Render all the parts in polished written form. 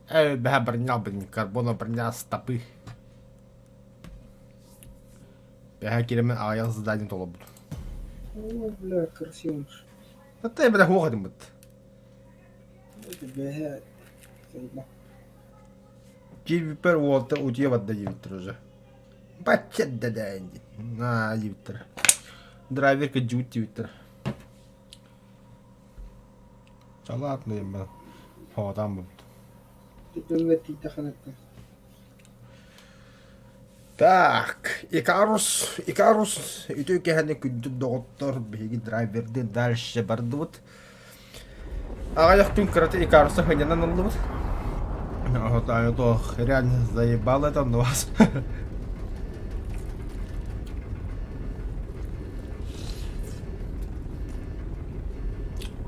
Э, бэһэ броня блин, карбона броня стопы. Бэһэ киремен аҕыйах задание толорбут. О, бля, красиво. Та бля хуох этим быт. Бэһэ сайда. Киирбиппэр уолта утуйа барда диэбиттэр уже. Бачча да диэн. Аа диэбиттэр. Драйвер кыдьыбыт диэбиттэр. Салаатный мен хоотаан буппут. Дьоҥҥо тиийдэххинэ Так, Икарус, Икарус, үтүө киэһэни күндү доҕоттор, биһиги драйвердыын дальше бардыбыт. Аҕыйах күн кырата Икаруса сынньанан ыллыбыт. То реально заебало это на вас.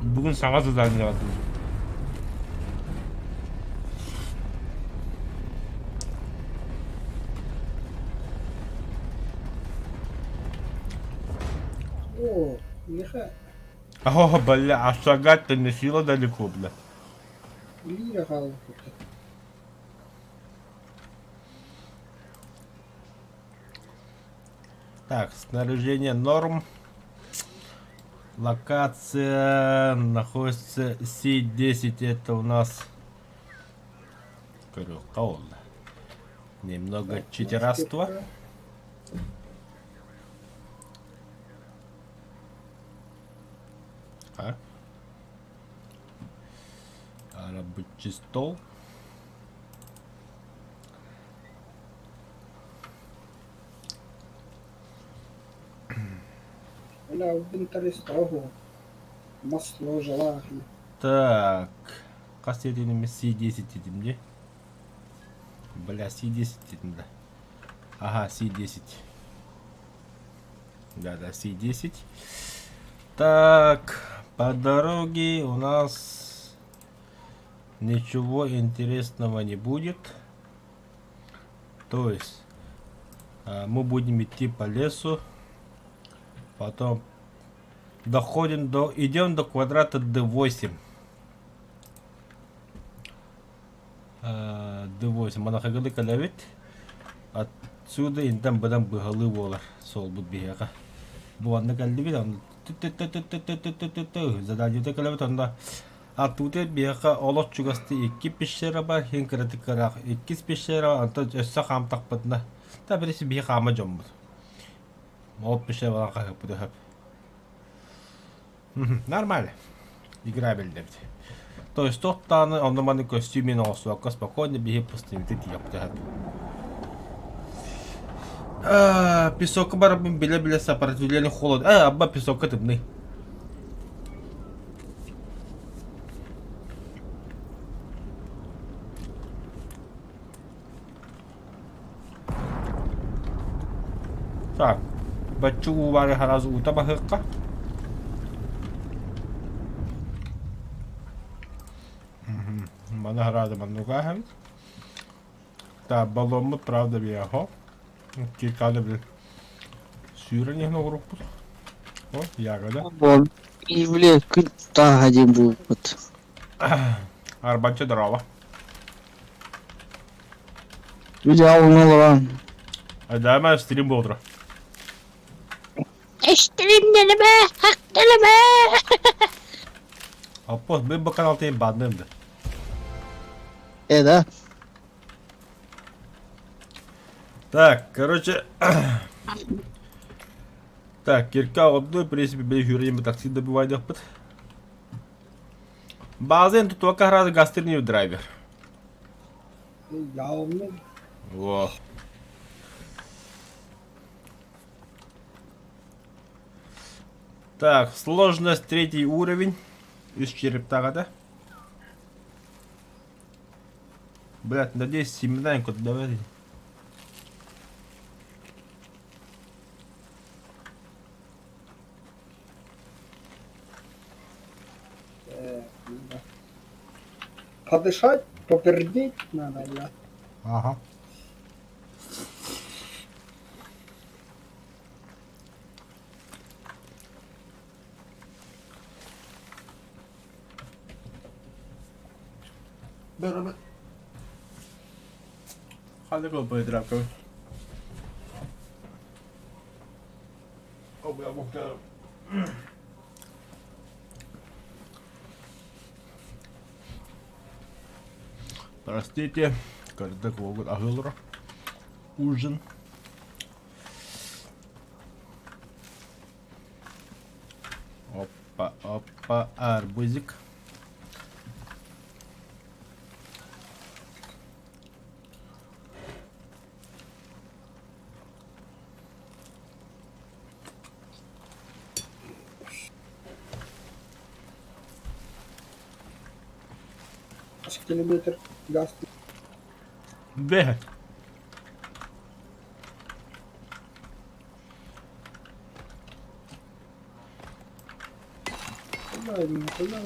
Бүгүн саҥа задание бардым. О, миэхэ О, бля, а шагать-то не сила далеко, бля. лира хаалбыт. Так, снаряжение норм. Локация находится С10, это у нас Крюкаул. Немного читерства. А? Рабочий стол. Бля, инвентарь Масло желательно. Так, хас диэтиним C10 дедим дии. Бля, C10 дедим да. Ага, C10. Да-да, C10. Так, по дороге у нас ничего интересного не будет. То есть мы будем идти по лесу, потом доходим до, идем до квадрата D8. D8. Манахагылы кэлэбит. Отсюда интэн быдан быһалыы буолар суолбут биһиэхэ. Бу манна кэллибит, онно заданиета кэлэбит, онно Аттыбытыгар биһиэхэ олох чугастыы икки пещера баар, иһин кыратык ыраах иккис пещера, онтон өссө хаамтахпытына, да били биһи хаама дьоммут. Ол пещера баран хаһыппыт өһөп. Нормально. Играбельно эбит. То есть тохтааны онно маны көстүү мин оҥостубакка спокойно биһи пустыните тиийэхпит өһөп. Песокка барабын билэ-билэ сопротивление холод. Э, абба песокка тымныы. Так, бачча уу баары хараас уута баһыахха. Маны хараады маннык ааһабыт. Так, балломмут правда вьехо. Кирканы блин. Сүүрэн иһэн оҕуруппут. О, ягода. Бон. И, бля, күн тааһа диэн буолбут. Арбанча здорово. Бля, олорон. Айдама стрим болдура. Эстримнелеме, хактелеме. Аппос, мен бу каналтайын банным да. Э, да? Так, короче... Так, кирка одну, в принципе, били хүрейм такси добивайдахпыт. Базен тут только раз гастринный драйвер. Явно. Во. Так, сложность третий уровень. Из черептага, да? Блядь, надеюсь, семена куда давай. Э, Подышать, попердеть надо, бля. Ага. Ханнык ылбыт Простите, кырдык уолгут аһыылара. Ужин. Опа, опа, арбузик. Хас километр газ Бэһ. Куда куда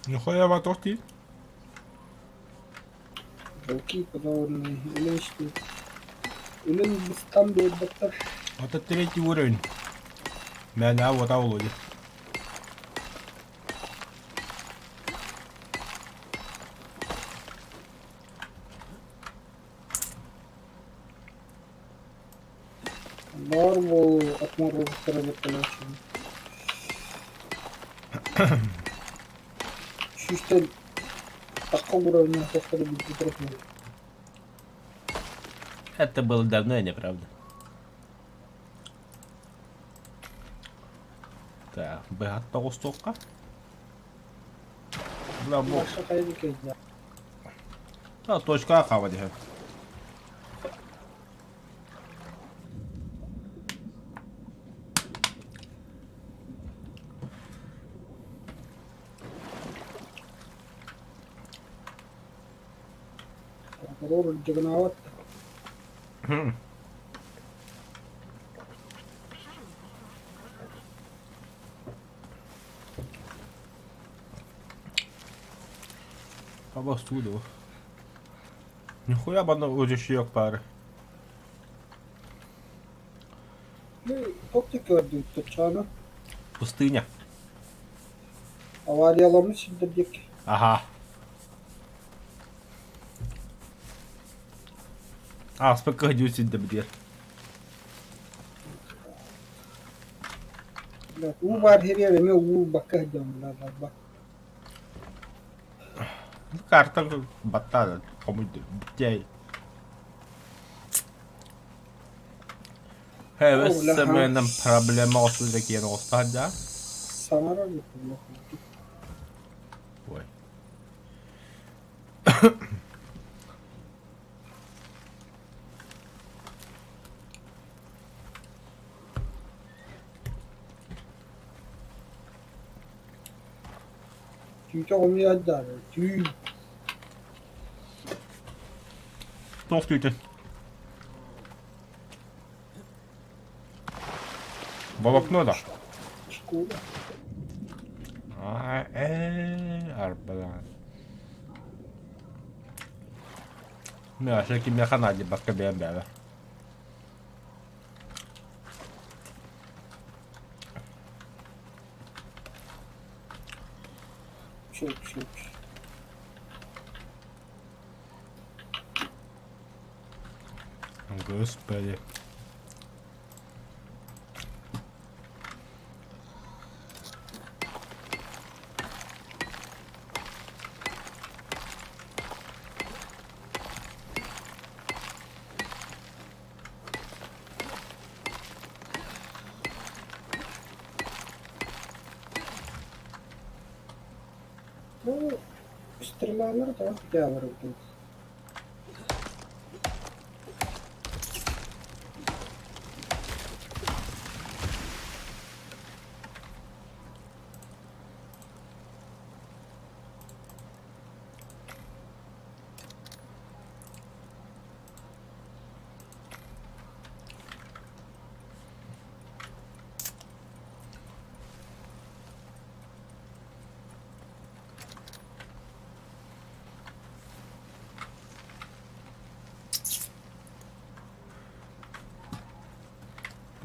Нихуя туох дии? Волки подорванные, илин Илин быстан биэрбэттэр. Это третий уровень. Мээнэ уота Володя. Баар буолуу отморозоктара бэртэлээччи. Сүүстэн тахха уровня тохтор билбит Это было давно и неправда. Так, быһат тоҕустуохха. Бля, бу. А, точка хаба диһэ. Прокурор дьыгынаабат. Обостуу дуо. Нихуя манна узющиок баар. Туох да көрдүбүт тупсаана. Пустыня. Аварияламмыт сирдэр диэки. Аха. Ааспыкка сылдьыбыт сирдэрбитигэр. Уу баар сиригэр эмиэ уу ылбакка сылдьабын бла Карта баттаан хомуйду. Дьэй. Хэвэс проблема оҕусту киэн оҕустаһар да. Саҥарар Ой. Түүтэ хомуйар түү Туох түүтүн? Волокно да? Шкура. А, э, арбалаан. Мэ, кимиэхэ наадыйбакка бэйэм бэйэбэр. Чук чук. Господи. Ну, стрелялар да, хотя бы.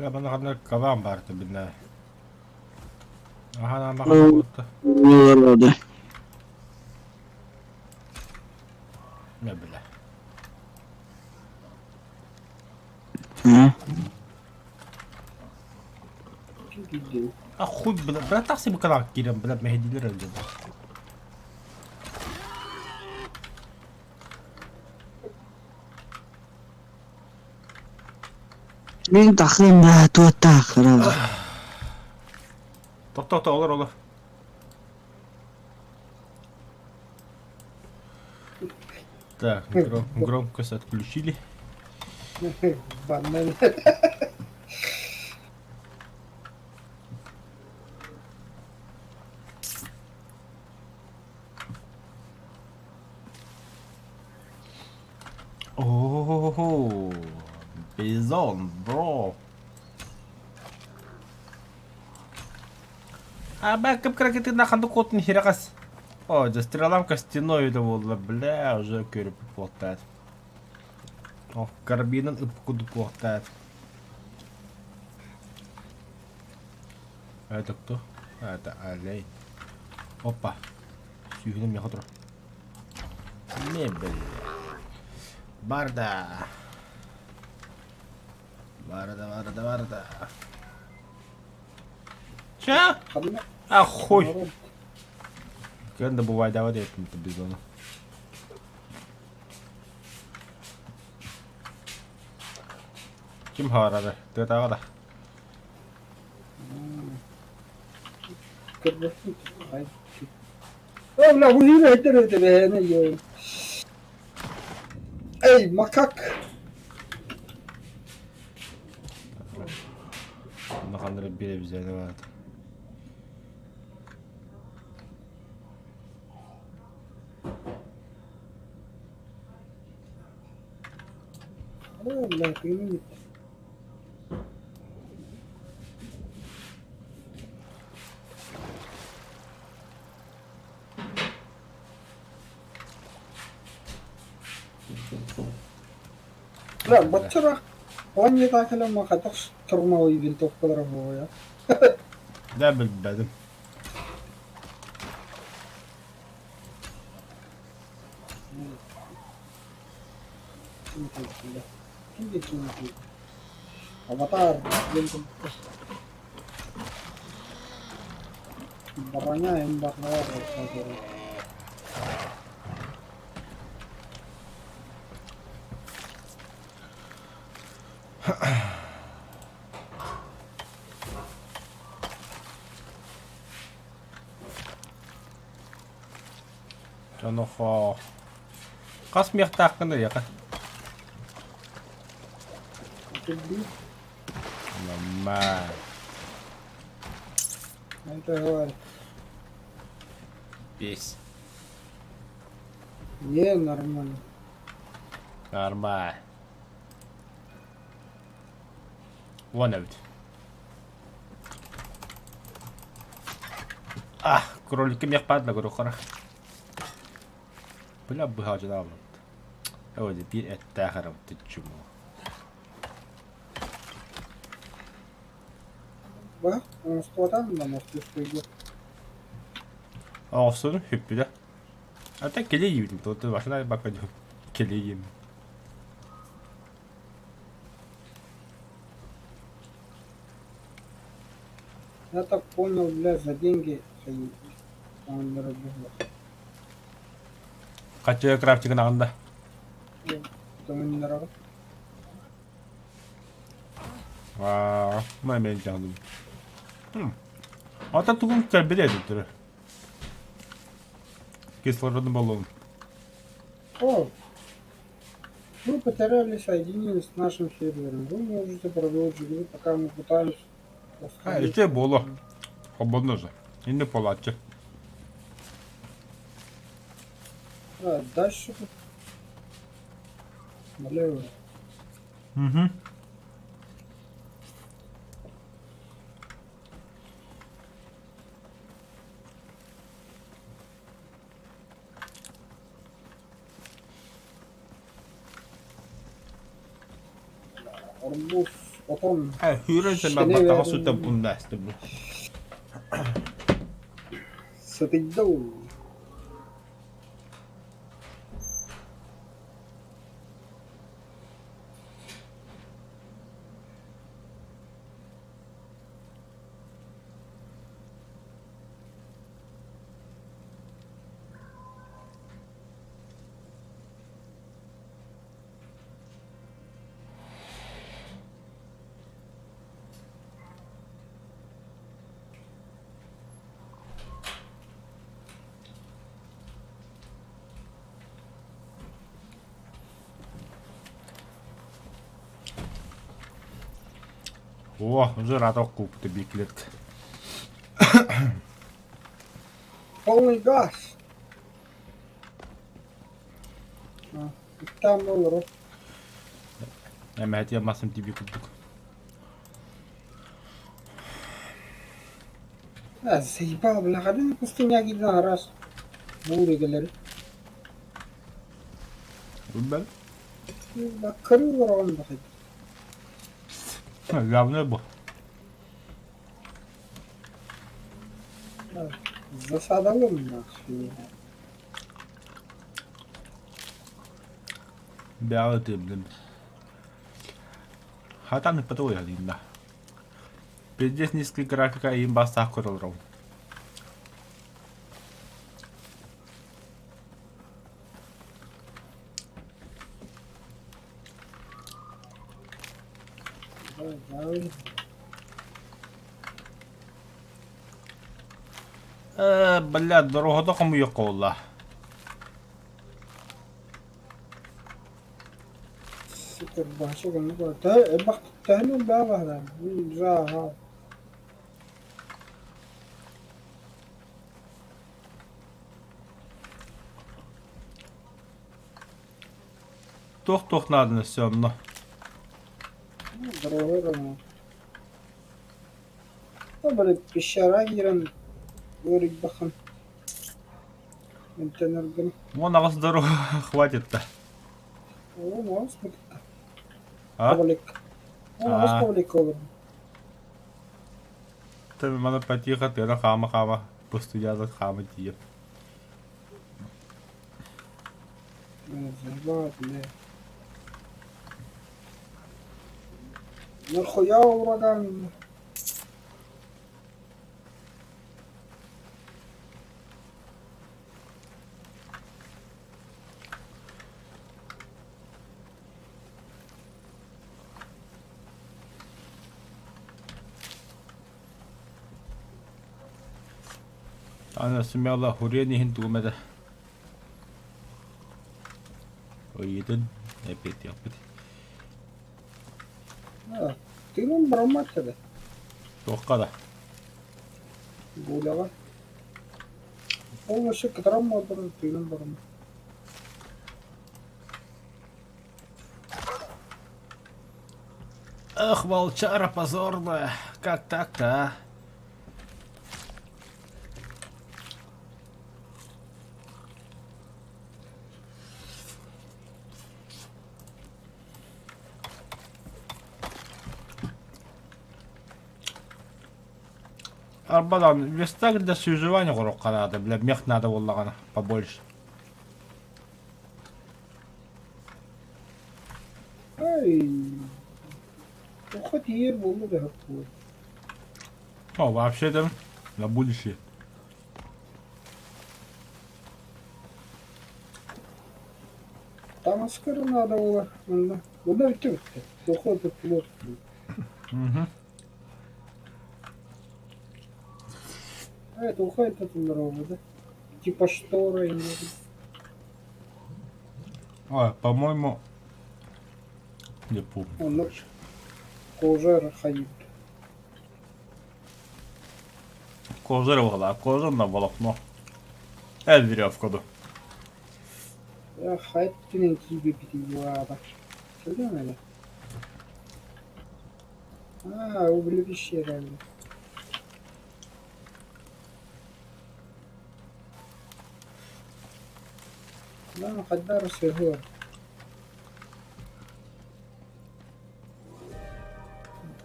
Бля, манна ханна кабаан баар билнэ. Аһаан баҕа Олорду. Не бля. А? А хуй, бля, бля, тахси бу канал киирэн, бля, мэһэйдиилэр өлдүм. Мин тахым да туоттаахыра. Тохто, олор, олор. Так, громкость отключили. Банан. О, бизон, бро. А бэкэп кракетына ханнык куотун хирэҕэс. О, дьэ стрелам костяной да буолла, бля, уже көрүппүт буолтаат. О, карабинын ып курдук буолтаат. Это кто? Это олень. Опа. Сүүһүнэн миэхэ турар. Мебель. Барда. Барда, барда, барда. Ча? А хуй. Кэн да бывает это бизона. Ким хаарары? Тыатааҕа да. О, бля, уйуна этер это бэйэни йоо. Эй, макак! Онно бире бизэни баата. О, бля, ты Бля, баччара оонньуу кэлэн хайдах штурмовой винтовкалара буолуо. Да, билбэтим. Аватар, броня М2 Дьонохоо. Хас миэхтааххын ыйаха? Нормально. Это говорит. Песь. Не, нормально. Нормально. Вон эбит. А, кролики мех падла, говорю, хара. Бля, быһаачылаабыт. Ой, биир эттээх эрэ чумо. Ба, оҥостуотан да мостуйга. Оҕосун хүппүтэ. А так келе тут машина бака келе Я так понял, бля, за деньги он не работал. Кача крафтигын ағында. Там не работал. Аа, мен жаным. Ата тугун кэлбит эдиттер. Кислородный баллон. О! Вы потеряли соединение с нашим сервером. Вы можете продолжить игру, пока мы пытаемся А, восстановить. еще было. Свободно же. И не плачь. Да, дальше. Налево. Угу. Арбуз. Потом. Э, хүрэн сен баттаға сүтіп бұнда істеп. Сытыйда уу. О, уже рад купты биклетка. Полный газ. Там олорор. Эмээтиэ массым тиби курдук. А, заебал, бля, хады пустыня гидна раз. Бури галери. Бэл. Кырыы олороҕун бахай. Главное бу. Засадалым нахуй. Бэҕэ тыыбдым. Хатан ыппата уйалыйда. Пиздец низкий графика иин бастаах көрөлөрөм. Э, бля, дорогода хомуйуохха буолла. Сытырбааччы гыннык Төһө төһөнү баҕаһынан жааһа Туох-туох нааданы өссө онно? Дорогой Били пещера киирэн ыарыйбаххын эмтэнэргин 18 здорово хватит-то. 18 А? Павлик. 18 А. Павлик олорор. Ты маны потихо тыына хаама-хаама пустуйаада хаама тиийэн. Заебал, бля. Нахуя ураган? Аны смело хурен иһин тугум этэ Ыйытын эппиэттиэхпит. Тыынын бараммат этэ. Туохха да. Гуляҕа. Ол өссө кытаран буолбатар тыынын бараммат. Эх, волчара позорная, как так-то, а? Арбадан верстак для свежевания оҥоруохха наада, бля, мех надо буоллаҕына побольше. Ай, ухо тиийэр буолла да буолуо. О, вообще-то на будущее. Таҥаскар наада буолар манна. Онно бүттэ бүттэ. Туохха да плот. Мгм. А это ухо это да? Типа штора или... Ой, по-моему, не помню. Онно кожа хайыт. Кожа буолла, кожа на волокно. Эл веревка ду. Хайт түнэн киибиппитин буолаата. Сылдьан эрэ. Аа, убили пещера. Да, хайдах сыһыар.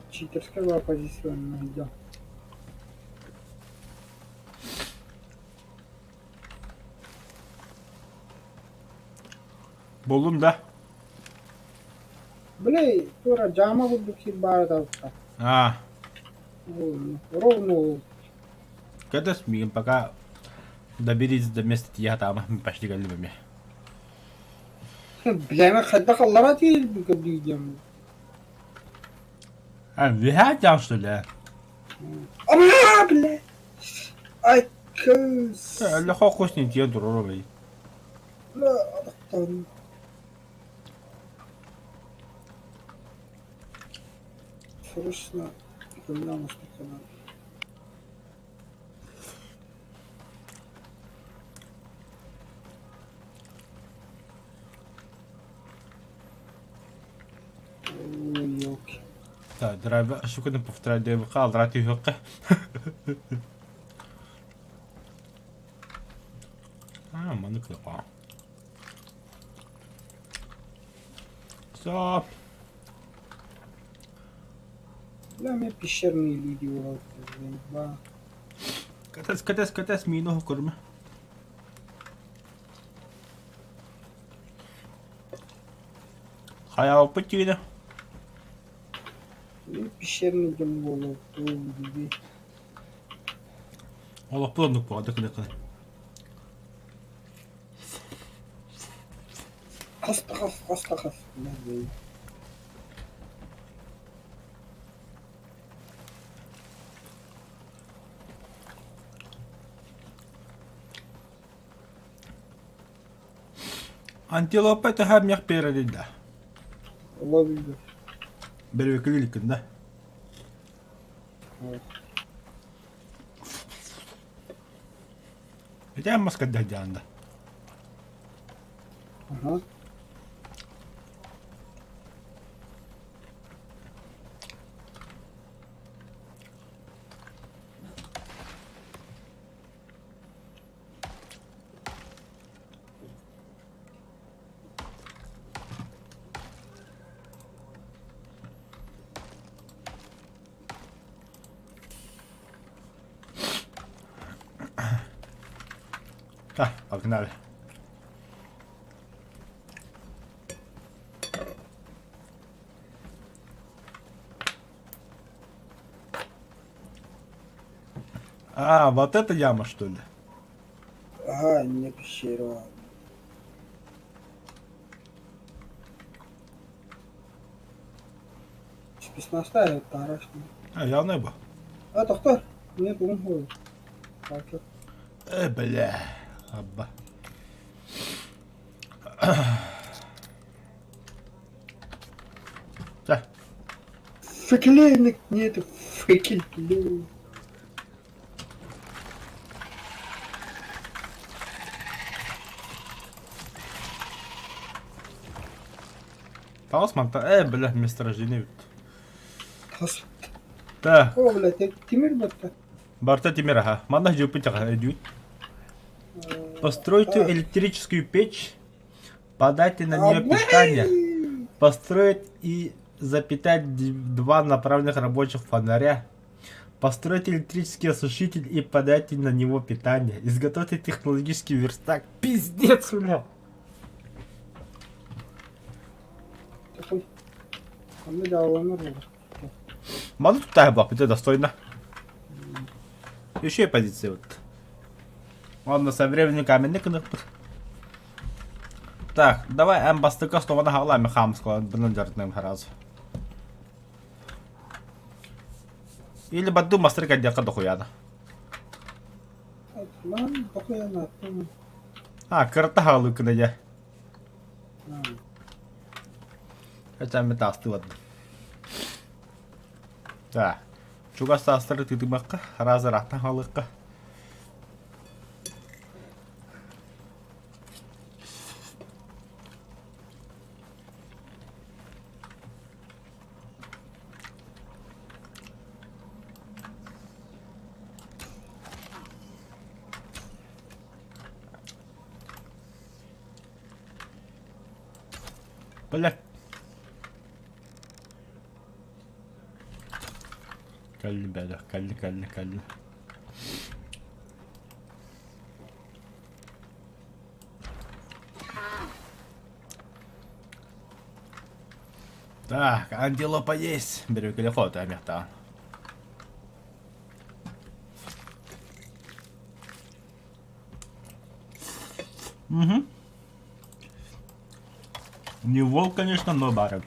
Читерская была позиция найдем. Буллум да? Били, туора дьаама курдук сир баара таҕыста. А, Ровно ол. Кэтэс миигин пока доберись до места тиийэ сатаама, почти кэллим эмиэ. Билэмэ хайдах аллараа тиийэрбин көрдүү диэммин. А, үөһээ дьаам что ли? Амаа, бля! Ай, кыз. Өлөхө хос не тиийэн турар бай. Бля, атахтан. Срочно поменял на Ой, елки. Так, драйвер, штука повторяй ДВК, алрат юхка. А, маннык кылапа. Стоп! Бля, мне пещерные люди урод, заеба. Кэтэс, кэтэс, кэтэс, миин көрүмэ. Хайаабыппыт тиийдэ. Мин пещерный дьон буолуохтуу дии. Олохпут оннук буолла кыны-кыны. Хас да хас, хас да хас. Антилопа төһө миэх биэрэрий да? Олобуйда. Бөрүөкүлүү иликкин да? Ити эн маска дьаһдьаан да? Ага. Так, погнали. А, вот это яма, что ли? Ага, не пещера. Спецназтар тарашны. А, явно бу. А, тохтор. Мне тугум хуй. Так, Бля. Абба. Чэ. Фекелейник, нет, фекелей. Таҕыс манта ээ бля месторождение эбит. Тас. Так. О, блядь, тимир батта. Барта тимир аха. Манна дьуппут өдүүт. Постройте электрическую печь, подайте на нее питание, построить и запитать два направленных рабочих фонаря, построить электрический осушитель и подайте на него питание, изготовьте технологический верстак. Пиздец, бля! Маны тутаһы буолбут достойно. Еще и позиция вот. Ладно, со временем каменный кыныкпыт. Так, давай эн бастакы основаны хаалаа мен хаамыскалан бынан дьарытныам сразу. Или бадду мастер кадьякка дохуяна. Ман дохуяна. А, кырата хаалыы кына дьэ. Хотя таастыы Да. Чугас таастары тыытымакка, раз ыраахтан хаалыахха. Бля. Кэлли бэлэх, кэлли, кэлли, кэлли. Так, антилопа есть. Бөрөкөлө фото эмиэхтаан. Угу. Не волк, конечно, но барыт.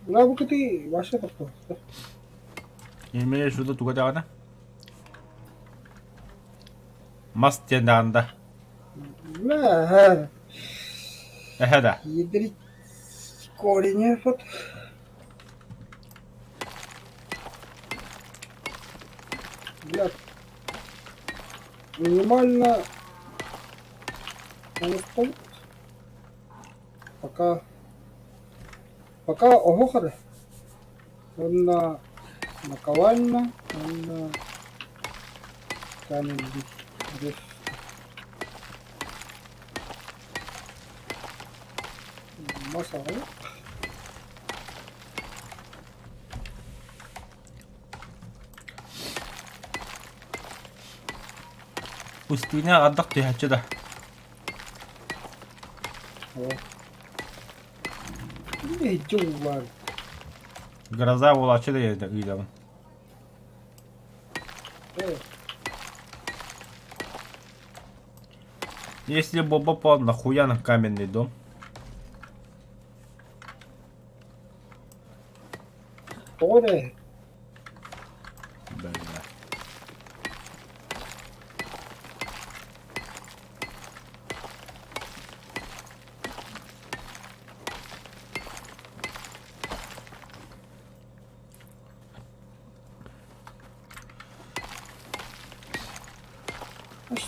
Мына бу кити вообще тохтоохто. Имеешь в виду туга даҕаны? Мас диэн даҕаны да. Бля, Эһэ да. ядрить корень вот. Бля, минимально оҥостон пока пока оһох эрэ уонна наковальня уонна камень мас аҕай Пустыня ардах түһээччи да. Иһиччи уулаан. Гроза буолааччы да ыйдабын. Если Боба попал, нахуя на каменный дом? Тоҕо эрэ Бля.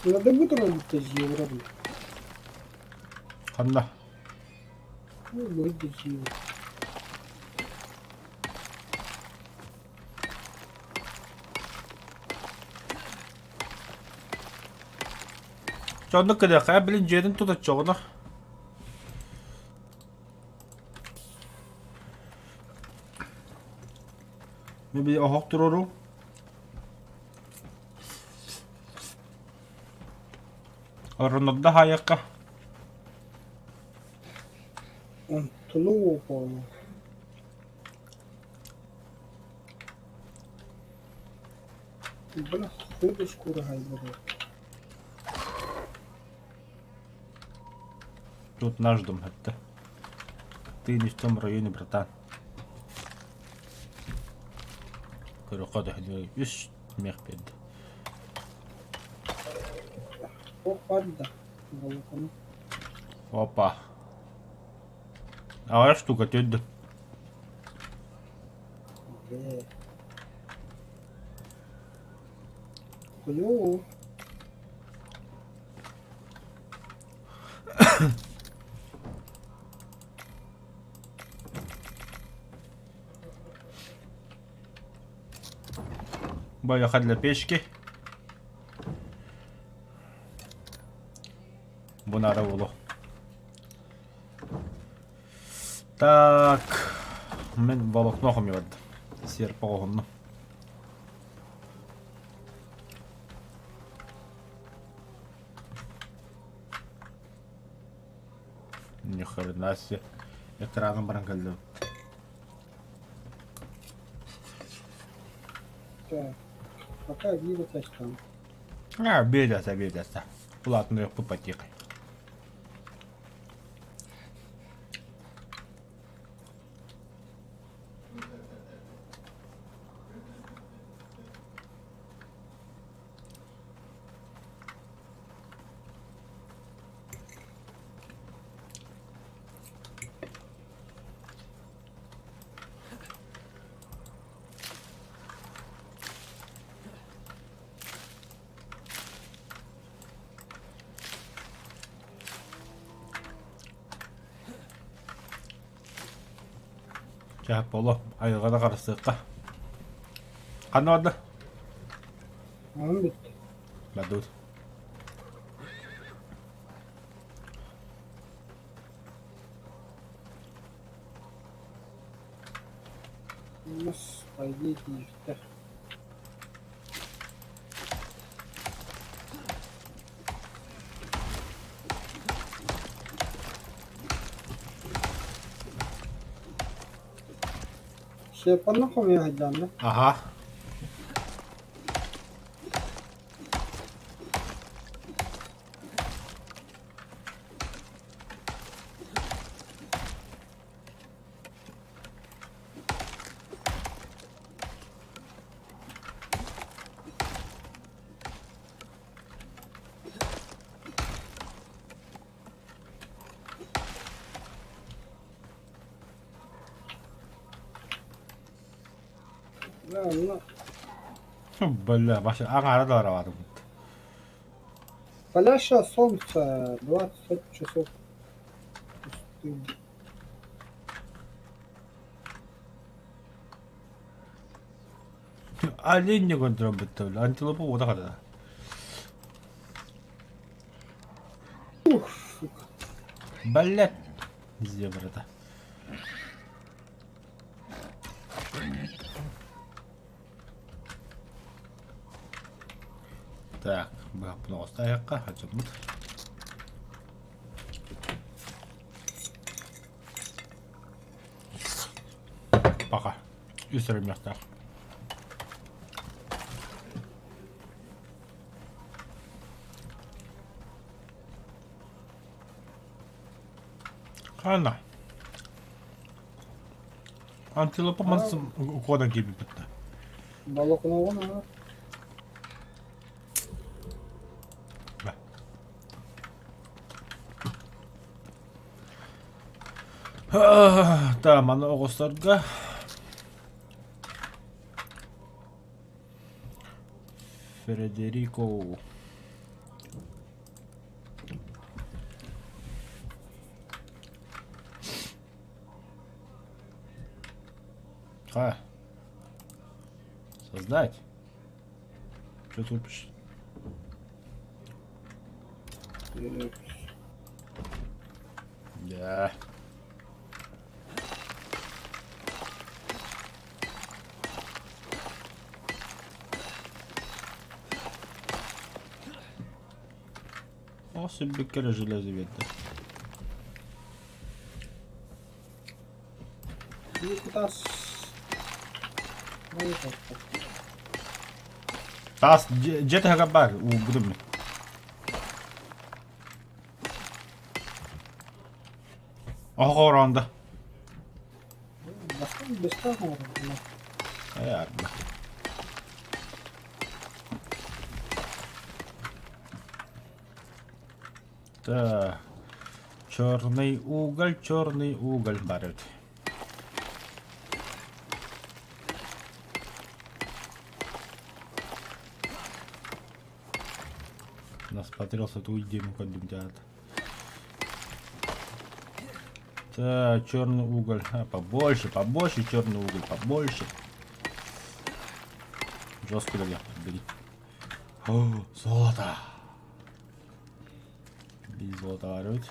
Надо будет евро. Ханна? Ну, будет евро. Дьонно кэлиэххэ, блин, дьиэтин тутаччоҕуна. Мин оһох туруоруу. Оронордо хаайыахха. Онтулуу буолуо. Бля, хуй шкура гайбера. Тут наш дом это. Ты не в том районе, братан. Көрөххө да үс мех берді. Опа, да. Волоконо. Опа. Аҕыйах штука төрдө. Э. Хуёво. Байаха для печки. Бу наада буолуо. Так, мин волокно хомуйбардым. Серп оҕоһуннум. Ни хрена себе. Экраным баран кэллим. Так, пока двигаться там. А, биэдэсэ, биэдэсэ. Улаатынныахпыт потихой. Чэ, Поло, айылҕаны харыстыахха. Ханна барда? Онон бүттэ. Бардыбыт. Мас по идее тиийбиттэр. Сыаппанна хомуйа сылдьаанна. Аха. Да, онно Бля, баша аҥаара да барабатыбыт. Палящее солнце 20 часов пустыни. Олень көрдөрбүттэр, антилопа уота хатана. Ух, сука. Блядь, зебрата. Так, быһаппын оҕустаайахха, хачыммыт. Пока. Үс өрүмньөхтөөх. Ханна. Антилопа мас куодан киирбиппит да. Балоконоҕун аар. Та маны оҕустарга Федерико Ха. Создать. Что тупишь? Да. О, сүбүккэ железо биэрдэ. Таас дьиэ таһыгар баар уурбутум. Оһох ороонда. Айарба. Так. Черный уголь, черный уголь баар эбит. Насмотрелся ту идею көрдүм Так, черный уголь. А, побольше, побольше черный уголь, побольше. Жестко да бери. О, золото. Биир золото баар эбит.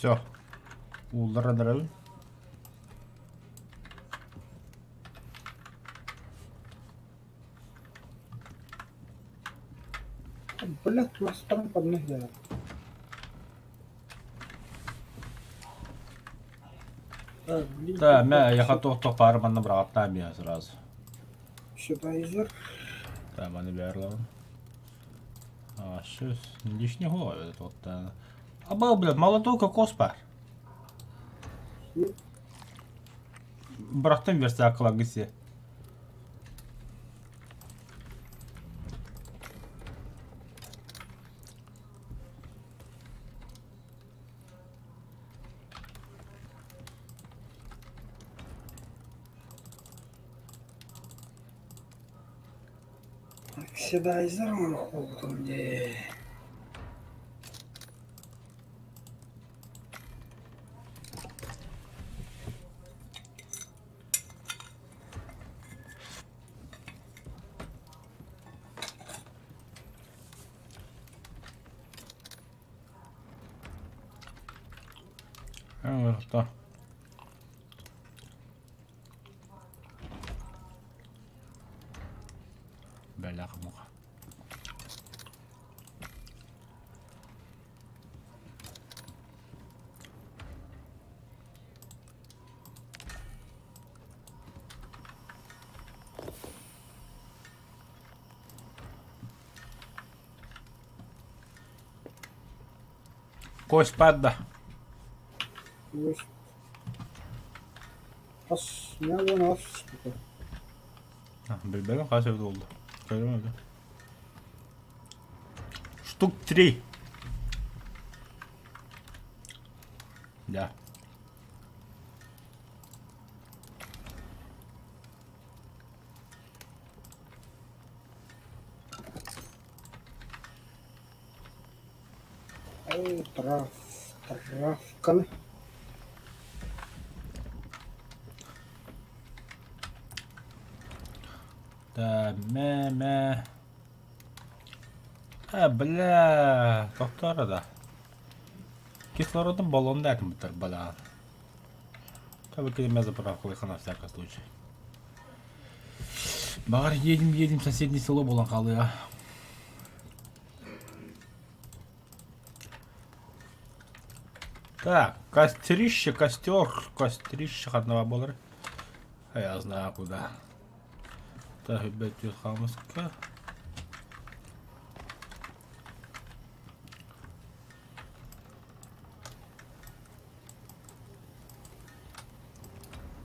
Все. Уулларан эрэбин. Блядь, мастарым подногтя. Так, блин, Да, мэ яха туох пары манна быраҕаттаан миэхэ сразу. Сюда Да, маны бэрлабын. А, щас лишнего этот вот. А был, блядь, молотой кокос пар. Бырахтым верстак си. Оксидайзер оҥоһуллубутум дии. Что? Бляха-муха. Кость падда. Кость. Хас, не вон ас. Билбэтим хас эбит буолла. Көрүм Штук три. Да. Ой, трав, травканы. Да, мэ, мэ. А, бля, тохтоор да. Кислородом баллонда этим бля. Выкинем заправку на всякий случай. Баҕар едем, едем в соседнее село буолан хаалыа. Так, кострище, костер, кострище ханна буолар. А я знаю куда. Так, ребят, хамыска.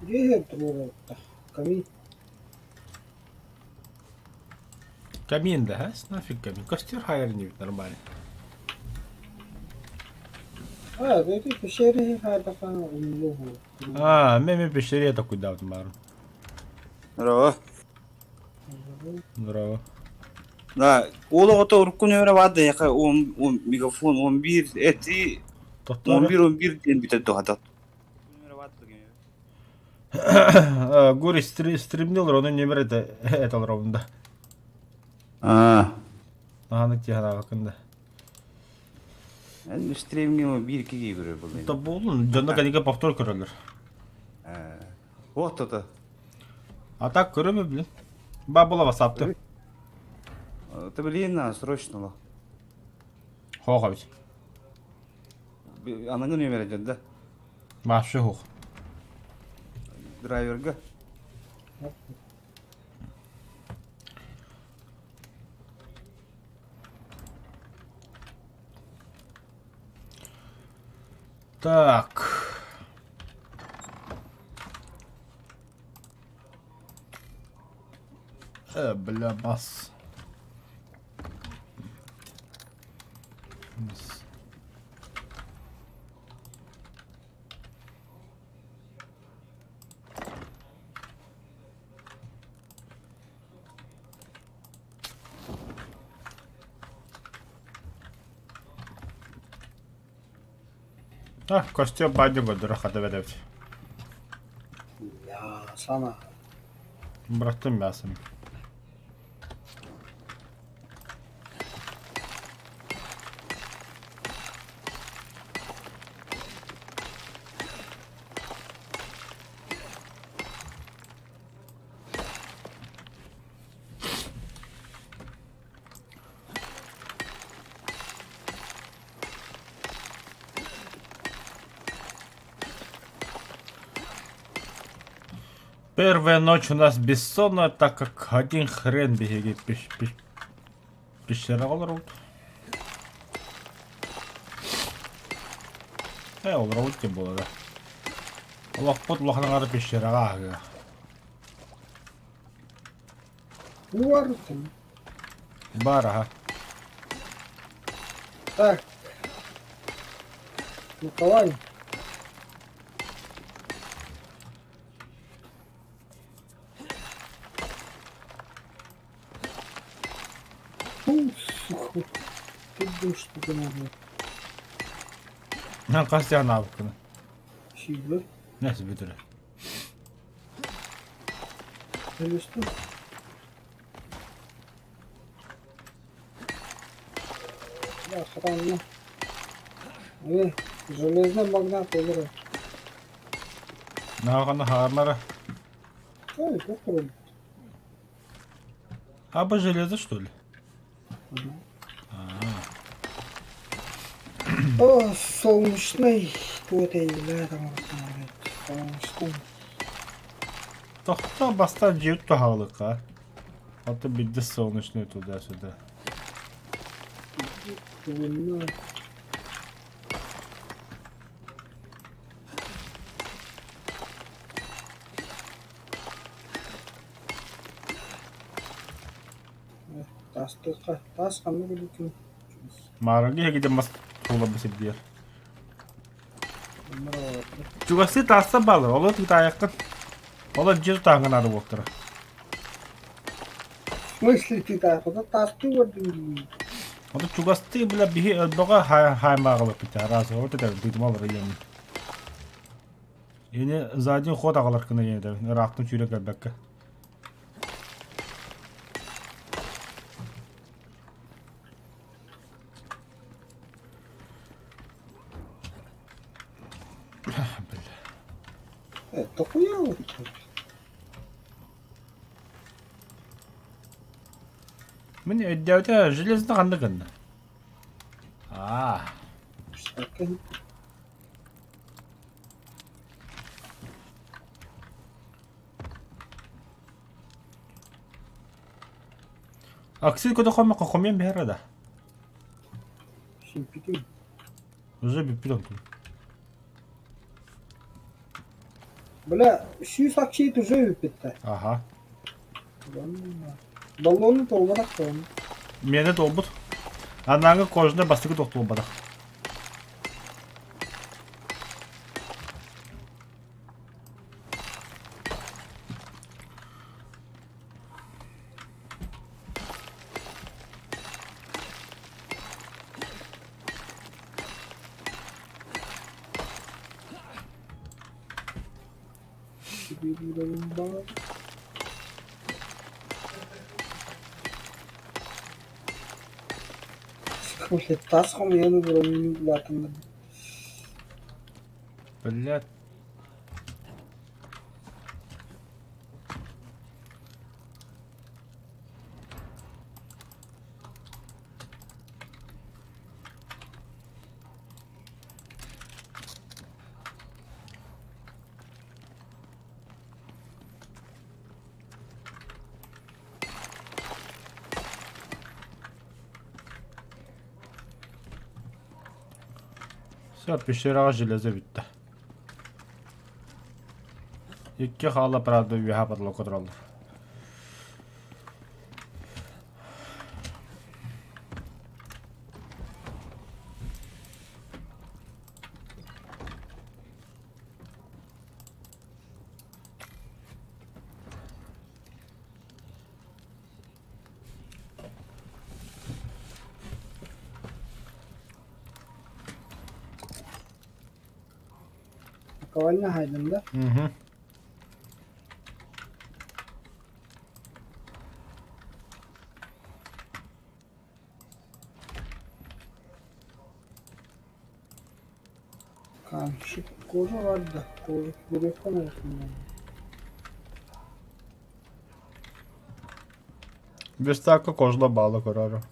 Дьиэ туруоралта. Камин. Камин, да, а? Нафиг камин. Костер хайр нормально. А, это пещеры хайдахан умлугу. А, меме пещере такой да, мар. Здорово. Здорово. Да, ол оҕото урукку нөмэрэ баар да яха он он мегафон 11 эти 11 11 диэн бүтэр дуһата. Гури стримнил рону нөмер это это ровно. А. Аһаны тиһараабакын да. Эн стримҥэ биир киһи көрөр буолла. То буолун, дьонно кэлигэ повтор көрөллөр. Вот то. А так көрөмү блин. Ба була васапты. Ты блин, срочно ла. Хоҕабит. Аныгы нөмер дьон да. Вообще хух. Драйверга. Так. Бля, бас. А, костюм бадю көрдөрө хата бэдэбит. Я сана. Бырахтым мясом. Первая ночь у нас бессонная, так как один хрен биһиги пещера олорбут. Олорбут тем буолла да. Олохпут улахан аҥара пещераҕа аһыа. Уартым. Бар аха. Так. Николай. Фу, сука. Тут был что-то надо. Хас анаабыккын. Сильно. Нэс бүтүрэ. Или что? Да, храна. Железный магнат игры. Нааҕына хаамара. Ой, как он? Аба железо, что ли? О, солнечный туот эйгэлээх солнечный. Тохто бастаан дьиэбит туһаҕалыкка. А то бидде солнечный туда-сюда. Лунной. Тастыка тас ханнык иликин Маарыҥҥа иһигитин мас тууларбы сирдиэр. Чугастыы таастар бааллар, олор тыытаайаххын. Олор дьиэ тутааһыҥҥа наада буолтара. В смысле тыытаайаххын? Таастыы бардым дии. Ото чугастыы бile биһи өлбөҕө хааймааҕылыппыт араас вот это тыытыма олор ийэм. Ини задний ход аҕалар гына ийэдэбин ыраахтан сүүрэ кэлбэккэ. Бля. Это хуя Мин өйдөөтө железно ханна гынна? Аа. Аксил көтөхөмө хомьян биһэр да. Симпитим. Уже бүппүт онтум. Бля, сүүс акчиит уже бүппүттэр. Аха. Баллону толбатах тоҕо. Миэнэ толбут. Анааҥы кожаный бастакы тохтулбатах. Тас хомуйан ууран улаатыннарбыт. Блядь. Все, пещераҕа железо бүттэ. Икки хаала правда үөһэ потолокко тураллар. Наковальня хайдам да? Угу. Камчик кожа бар да, кожа береккен арасында. Верстакка кожла баала көрөөрү.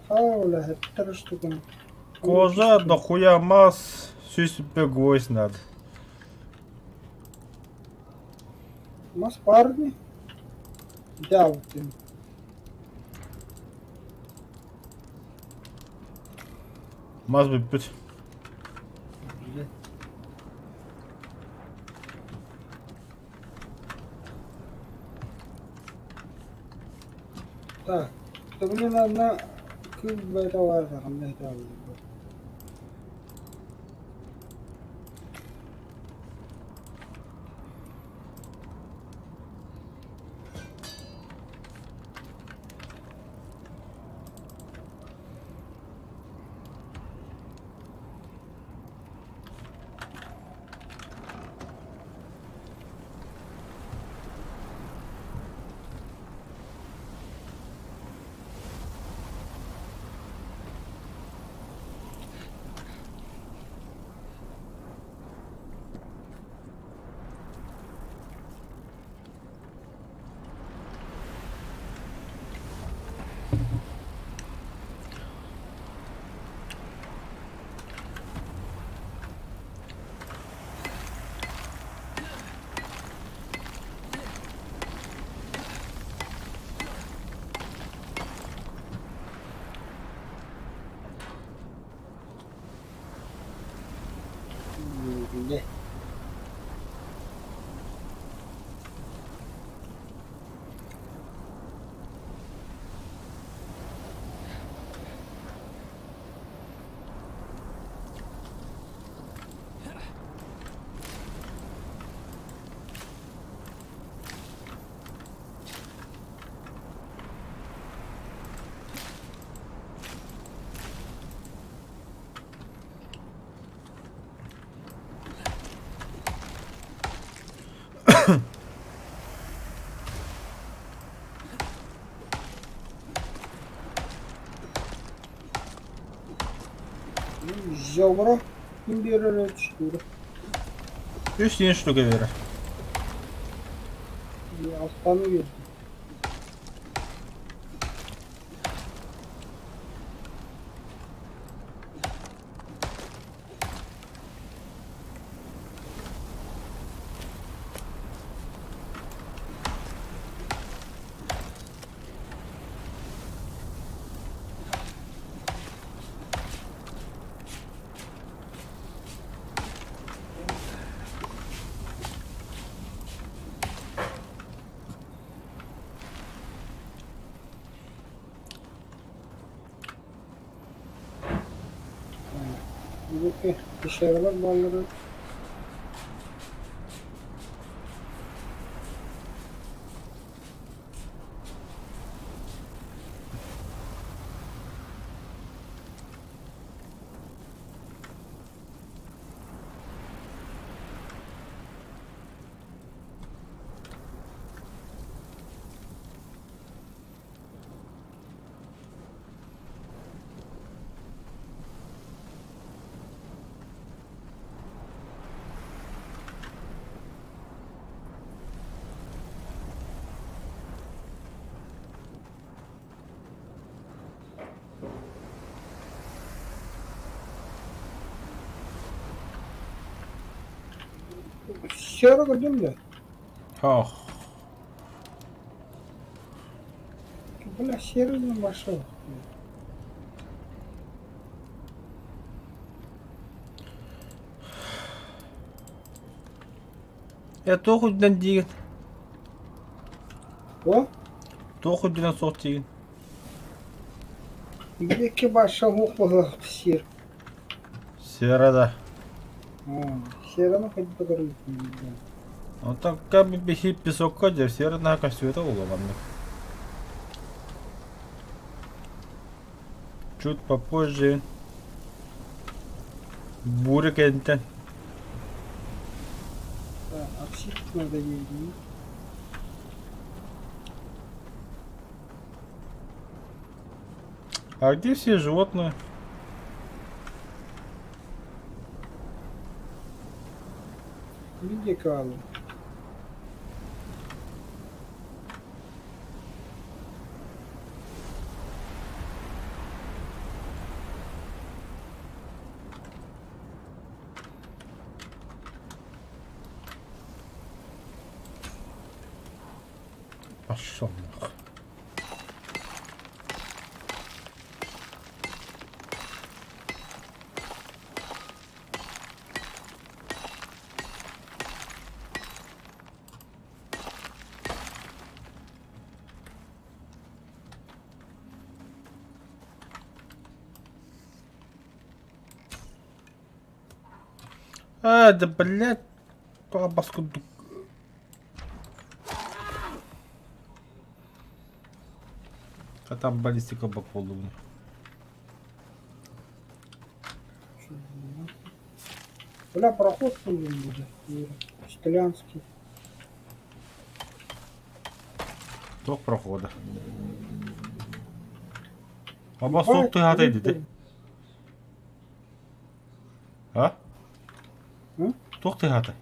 Хаула, это штука. Кожа дохуя мас, сүүс гвоздь надо. Мас парни. Дяутин. Мас бүппүт. Так, то мне надо кыз бэта бар ханна это Дэ. Зёбро ким биэрэр түстүүрэ? Үс диэн штука биэрэр. Алтаны биэрдим. Okey, dışarılar malları. Сера көрдүм да. Ох. Бля, серый не вошел. Э, туох үрдүнэн диигин? О, Туох үрдүнэн суох диигин? Икки баша уох быһылаах сир. Сера да. Сераны хайда көрүн. Онтон биһи песокка дьэ сера наһаа көстүбэтэ буолуо маннык. Чуть попозже буря кэнниттэн Оксид надо ей. А где все животные? Види калу. Пошел нахуй. А, да блядь, бас курдук. А там баллистика по полу. Бля, проход нужен будет. Итальянский. Туох прохода. Аба суох тыһаата идите. А? Туох тыһаата?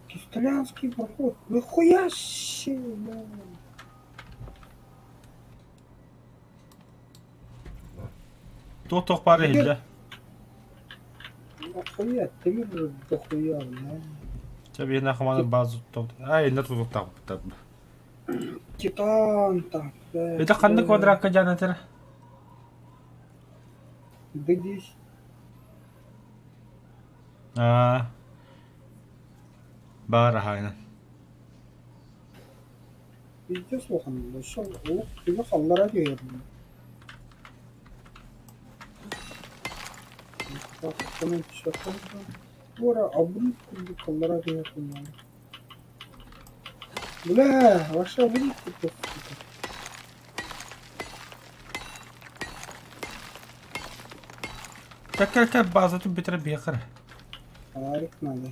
Итальянский проход. Нихуя себе! Туох-туох баар иһиллэ? Нахуя, тимир дохуя, бля. Чэ биһиэнэ хамаана бааза Ай, инна тутуктаахпыттар. Титан там, бля. Это ханнык квадратка дьаан этэр? Д10. Аа, баар аһаайынан. Пиздец улахан өссө олох түгэх аллара түһэр. Туора обрыв курдук аллара түһэр курдук. Бля, вообще обрыв курдук. Кэл кэл кэл базатын бүтэрэ биэхэр. Фонарик надо.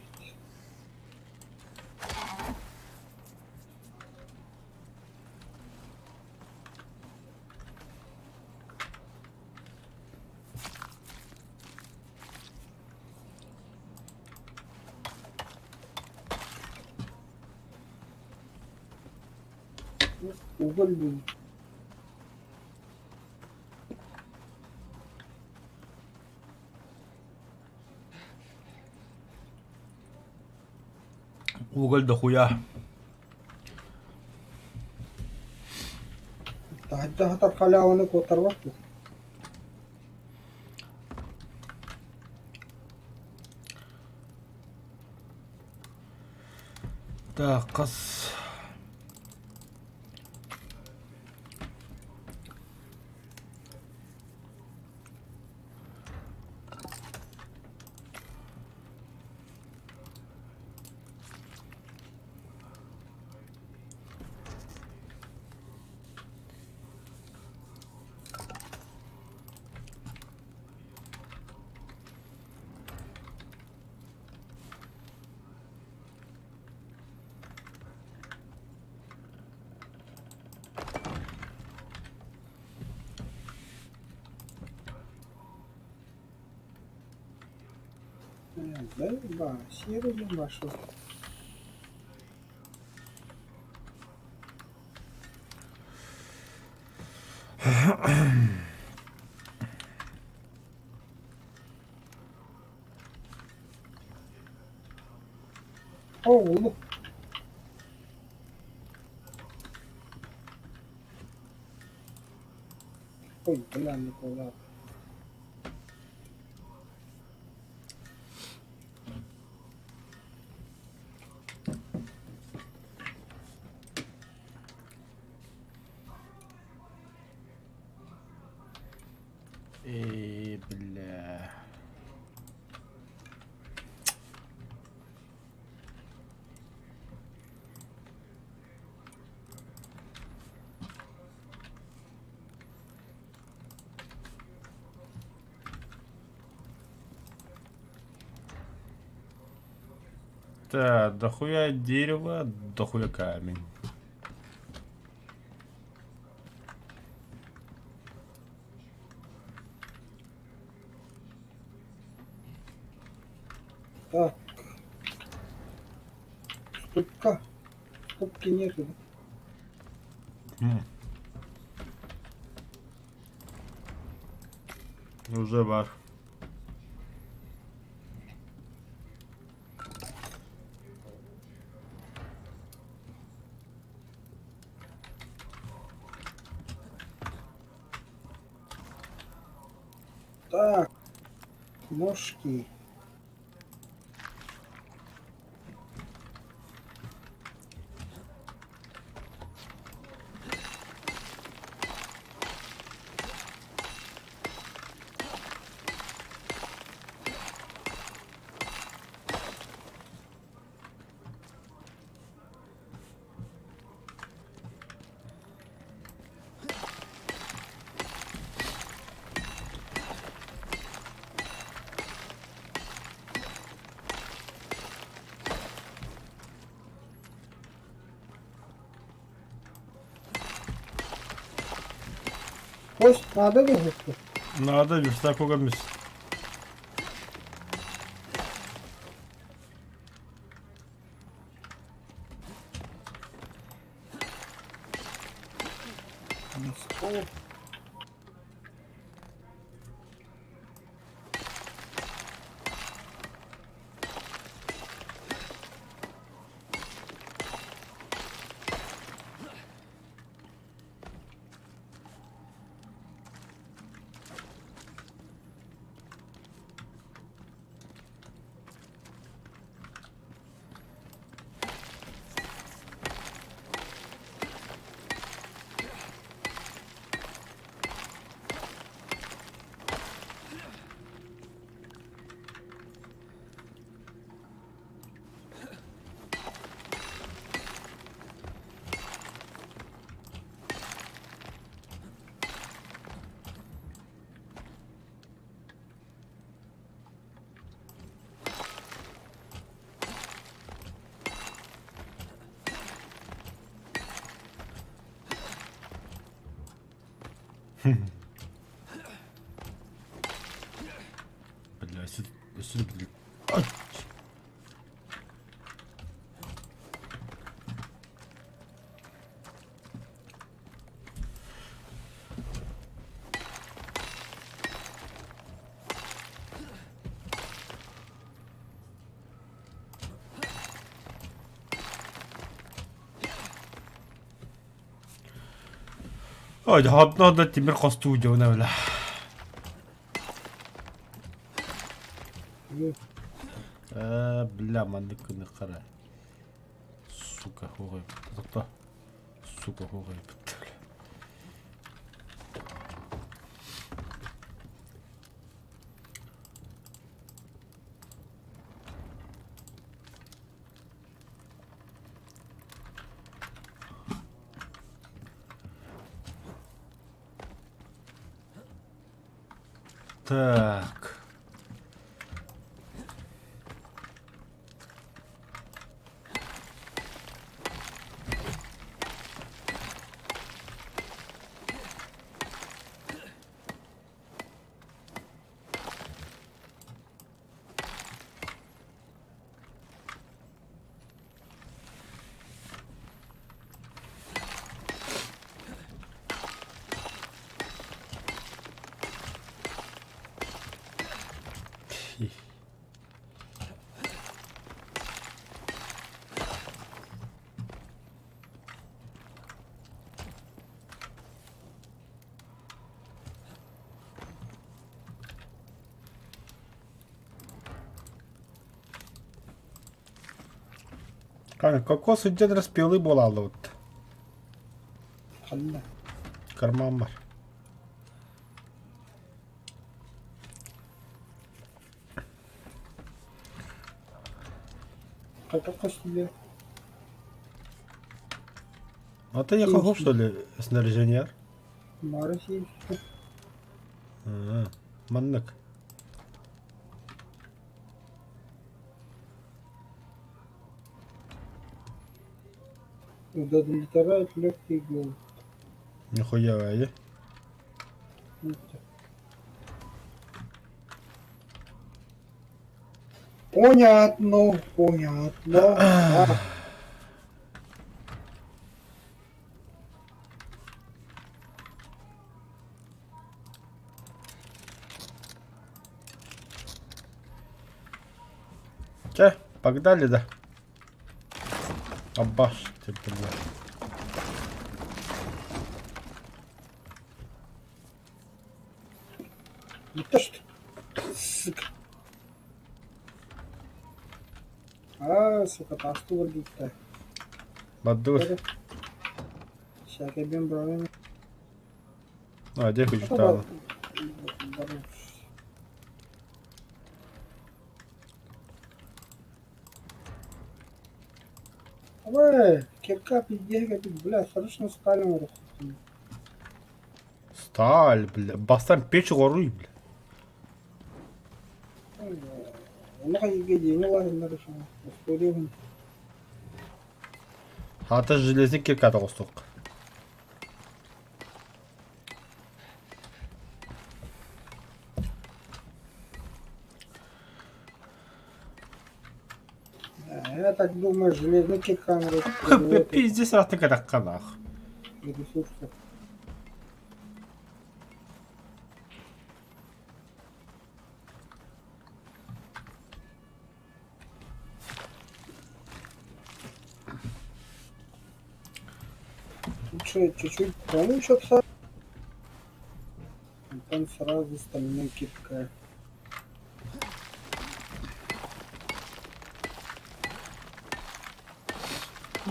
Уголь был. Уголь дохуя. Таһырдьа сытар халяваны куоттарбат дуо? Так, хас Ба, серый вошел. О, улук. Ой, бля, Никола. Ээ, бля. Так, дохуя дерево, дохуя камень. Так. Ступка. Ступки нету. Уже бар. Так. Ножки. Кость надо выгрузку? Надо верстак угомис. Носков. Бля, өссө өссө да Ой, одно да тимир хостуу дьоно бля. Э, бля, маннык күнү хара. Сука, хугай. Тохто. Сука, хугай. Так. Кокос сылдьан распилы буолааллыбыт. Ханна? Кармаммар. Хайдах көстүлэр? А ты ехал, что ли, снаряжение? Мара сиэппит. А, маннык. Удовлетворяет легкий голод. Нихуя, э? Понятно, понятно. А. Че, погнали, да? Абаш, ты, бля. Не то что... Сука. Аа, сука, тасту баргитта. Баддур. Сейчас я бравым. А, где хочу Ой, кирка пиздец, бля, срочно сталин рухнул. Сталь, бля. Бастан печь горуй, бля. Хата железный кирка тоҕустук. Я так думаю, железный кирка Пиздец, раз ты когда нах. Лучше чуть-чуть помучаться, потом сразу стальной кирка.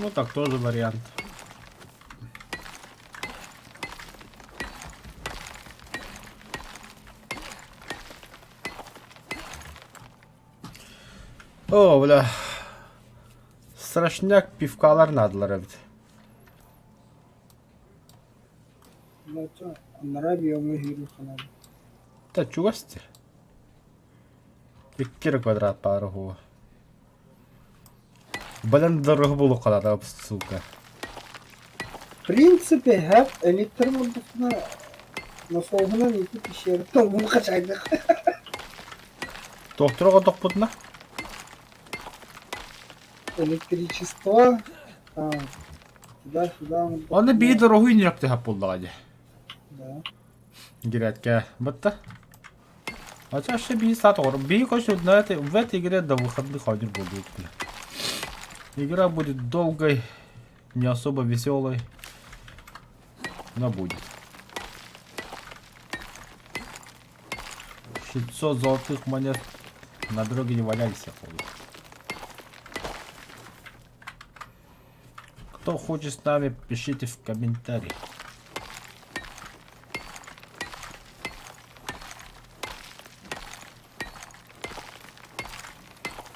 Ну так тоже вариант. О, бля. Страшняк пивкалар наадалар эбит. Та чугас сир. Икки эрэ квадрат баара уһуо. Блин, дорога булуқалата, сука. В принципе, хэп электр буолбутуна. Насоһунан ити пещераттан уун хачайдах. Туохтура оҕотохпутуна? Электричество там туда-сюда. Аны биир дороһуй ньирэптиһап буоллаҕа дии. Да. Гирээткэ бытта. А чаще биир саат оҕор. Биир короче, на этой, в этой игре до выходных один будет. Игра будет долгой, не особо веселой, но будет. 600 золотых монет на дороге не валялись, я помню. Кто хочет с нами, пишите в комментариях.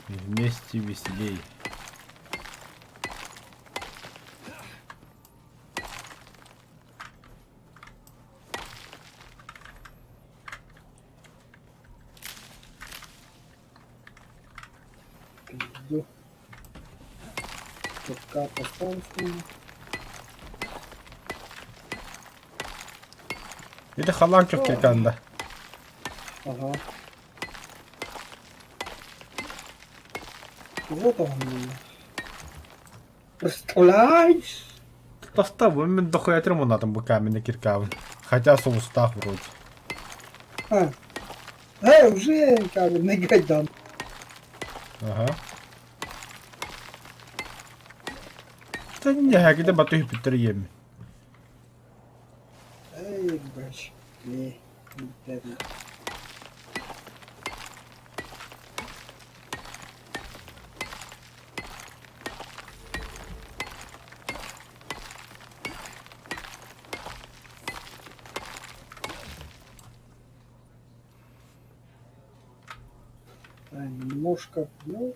Вместе веселей. Пизду. Кирка поставил. Ити халаан чох кирканда. Ага. Вот он. Представляешь? Тастабын мин дохуя мунатым бу каменный киркабын. Хотя соустаах вроде. А. Э, уже каменный гайдан. Ага. Да не, где батуй питер Эй, бач. Не, не Немножко, ну,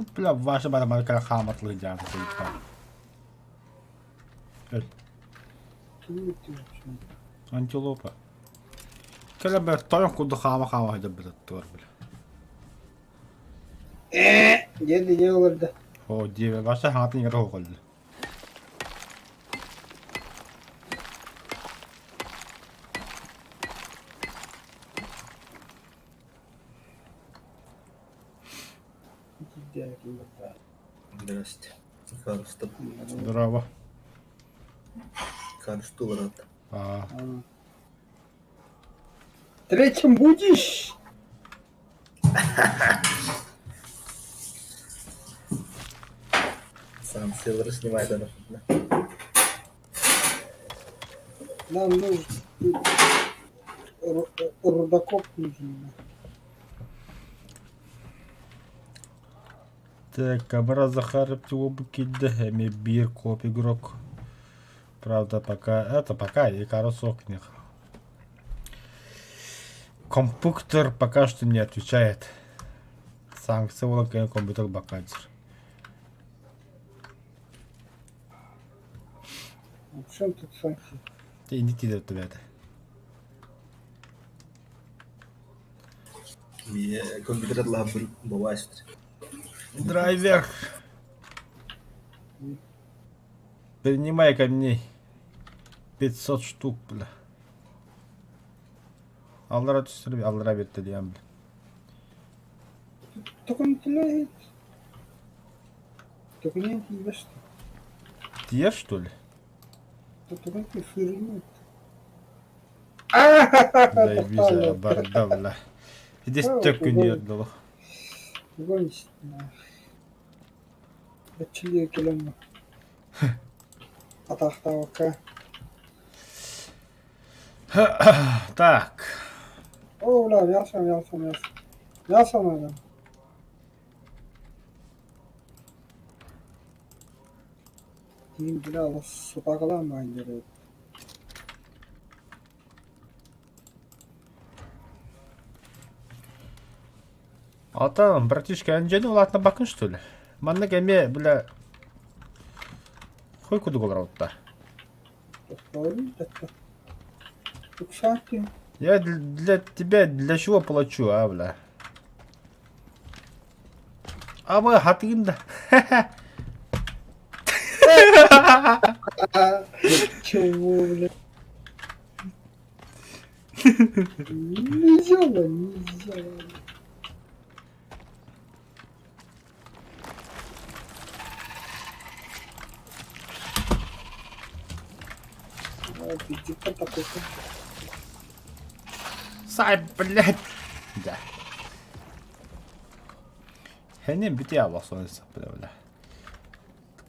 Тут, бля, ваша барабанка хаматлы дьаата Өл. Антилопа. Кэлэ бэ тойон курдук хаама-хаама сылдьар туор бля. Диэн дии олордо. Оо диэбэ ваша хаҥатын иҥэрэ хоһуолла. Здрасте. Харустов. Здорово. Харусту, брат. А, Третьим будешь? Сам силер снимает да, да. Нам нужен рудокоп нужен. Так, Камара Захаров оба кидде, эми бир коп игрок. Правда, пока... Это пока и карусок них. Компьютер пока что не отвечает. Санкция волокон компьютер бакатер. А в чем тут санкции? Ты не тиде ребята. Мне компьютер лабр бывает. Драйвер. Принимай камней. 500 штук, бля. Аллара түсіріп, аллара бетті деймін, бля. Только он стреляет. Төкүнүйэн тиийбэт Тиийэр что ли? Төкүнүйэн сыырынньык. Заебись, барда, бля. Здесь төкүнүйэр дылы. Баччылыы кэлэн атаахтаабакка. Так. О, бля, мясо, мясо, мясо. Мясо надо. Киин бля, сутагалаан баайдары. Ата, братишка, эн улаатна бакын что ли? Маннык эмиэ, бля, хуй кудук олорбуттар. Я для тебя для чего плачу, а, бля? А вы хатыгын да. Чего, бля? Нельзя, нельзя. Сай, блядь. Да. Хэнин бүтэ аллах бля, бля.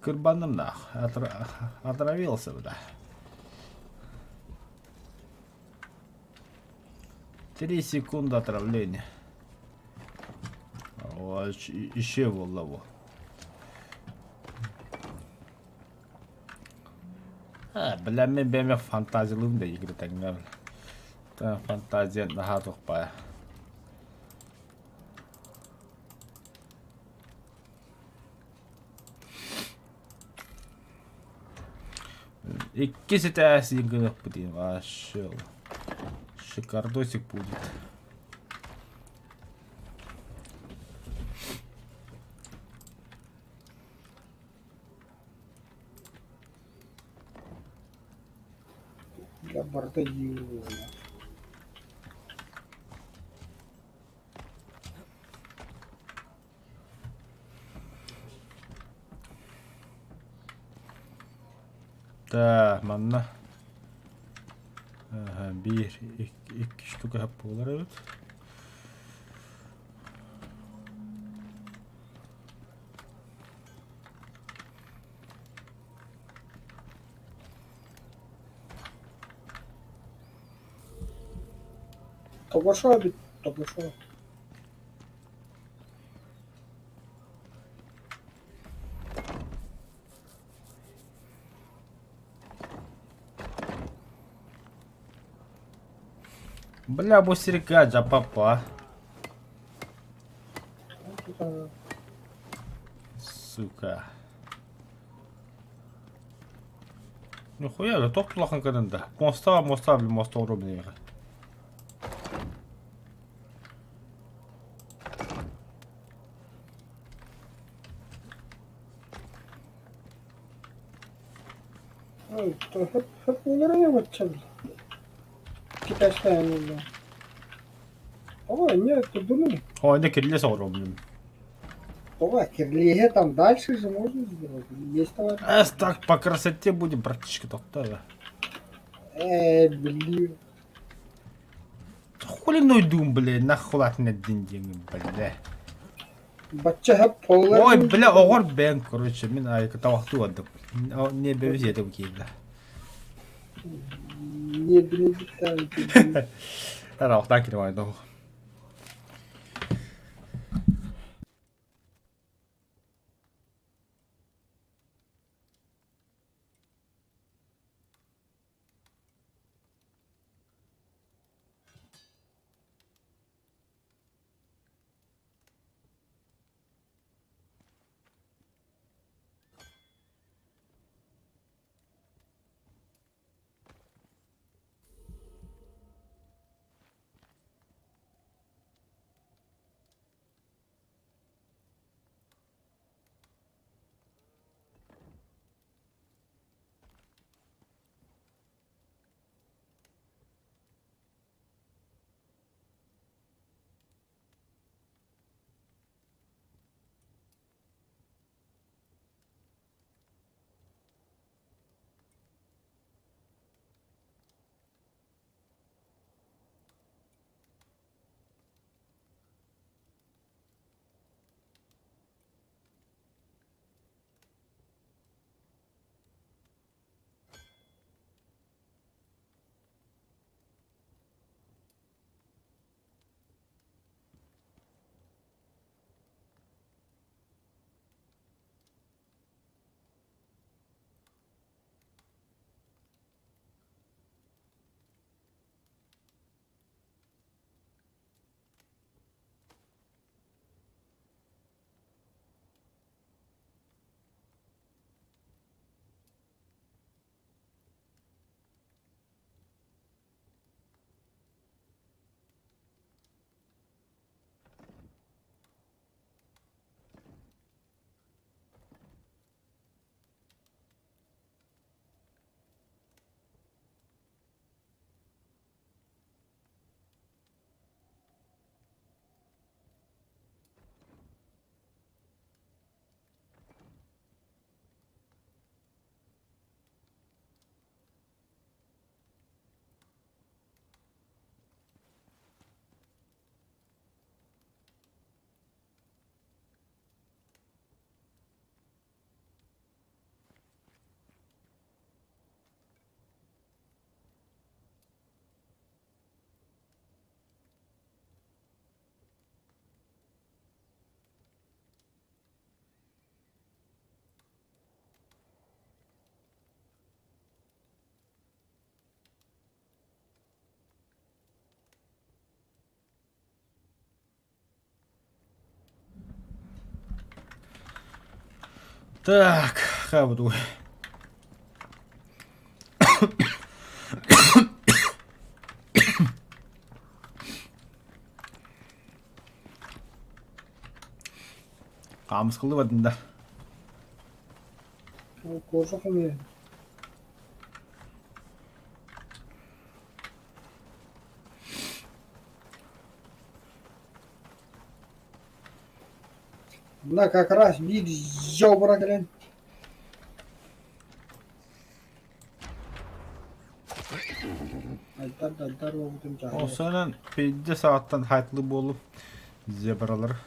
Кырбанным нах. Отравился, бля. 3 секунды отравления. О, еще воллаву. А, бля, мен бэйэм фантазиялыыбын да игры тэҥҥэ. Та фантазия наһаа тухпая. Иккис этээс гыныахпыт вообще. Шикардосик будет. Я бардаю. Так, манна. Ага, биир, икки, икки штука буолар эбит. Тобошо бит, тобошо. Бля, бу сиргэ жапапа. Сука. Нихуя, да топ улахан гынан да. Моста, моста, бля, моста оҥоро Буолар Китайская Ой, нет, ты думай. О, это кириллица оҥоробун. Давай, кирлиге там дальше же можно сделать. Есть товар. Эс так по красоте будем практически тоқтаа. Блин. Хули нойдум, бля, нахуй дин дин, бля. Бачча полар. Ой, бля, оҕор бэн, короче, мин айка тавахту адып. Не бэбис етем киирдэ. Не, блин, там. Таравахтан кире вайдом. Так, хаабытуй. Хаамыскалыы да. Кожа хомуйан. Мына как раз биир зебра кэлэн Айдар да айдар буолбутун Ол дьаһайар. сонун пиздец саҕаттан хайтлы буоллум. Зебралар.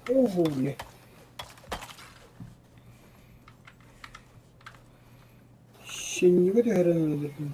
Ого, Синньигэ түһэрэн өлөрдүм.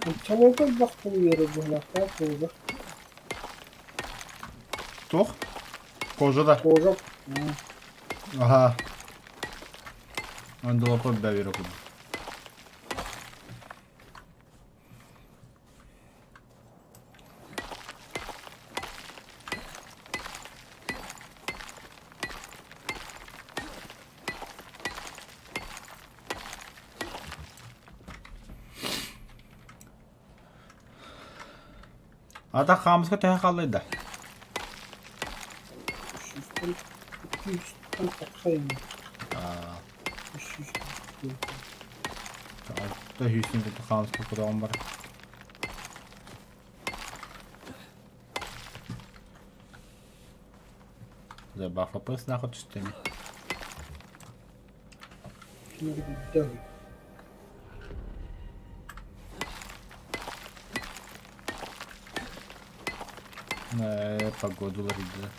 Оччолорго элбэх тылы быһылаахтаах буолла. Туох? Кожа да. Кожа. Аха. Андылапа бэбире курдук. Ата хаамыска төһө хааллай да? Сүүстэн 200 тахса ини. Аа, 300. алта сүүстэн курдук хаамыска кураҕым бар. Забафапыс нахуй түстеми. Киирбиттэр. Э, погода уларыйда.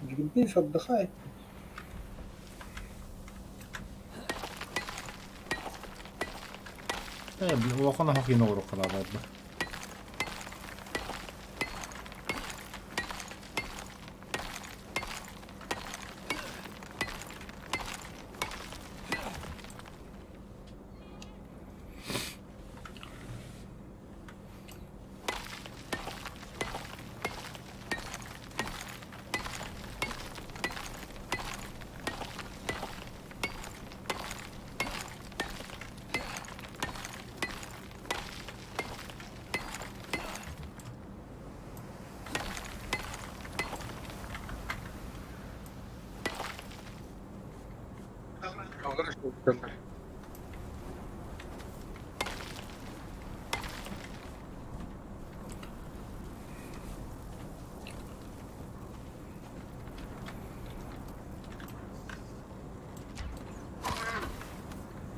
Гринпис отдыхает. Э, улахан хоккейны оҥоруохха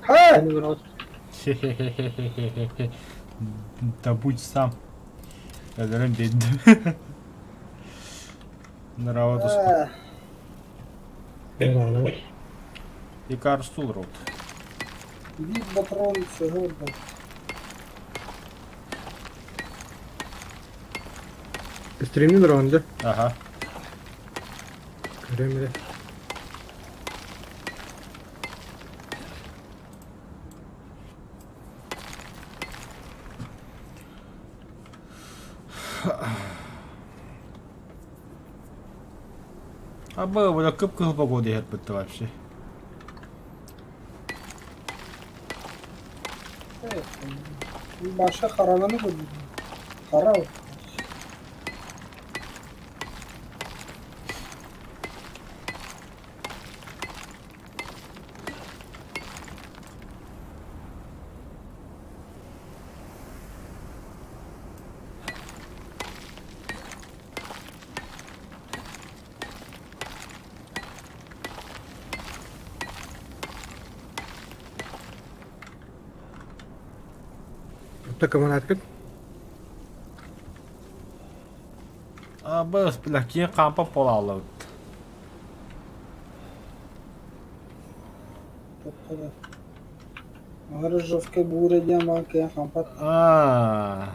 Ха! Да будь сам. Өлөрөн биэрдим. Нрава туспа. Икар стул рот. Биир патрон сыһыарда. Стримин раунда. Ага. Көрөм Аба, бу кып-кыһыл погода иһэрбитте вообще. Баша хараҥаны көрдүм. Хара. Такаманаткын? Абыс, бля, киин хаампа буолааллыбыт. Тохтоо. Аһары жесткай буря диэн баар киһи хампат. А.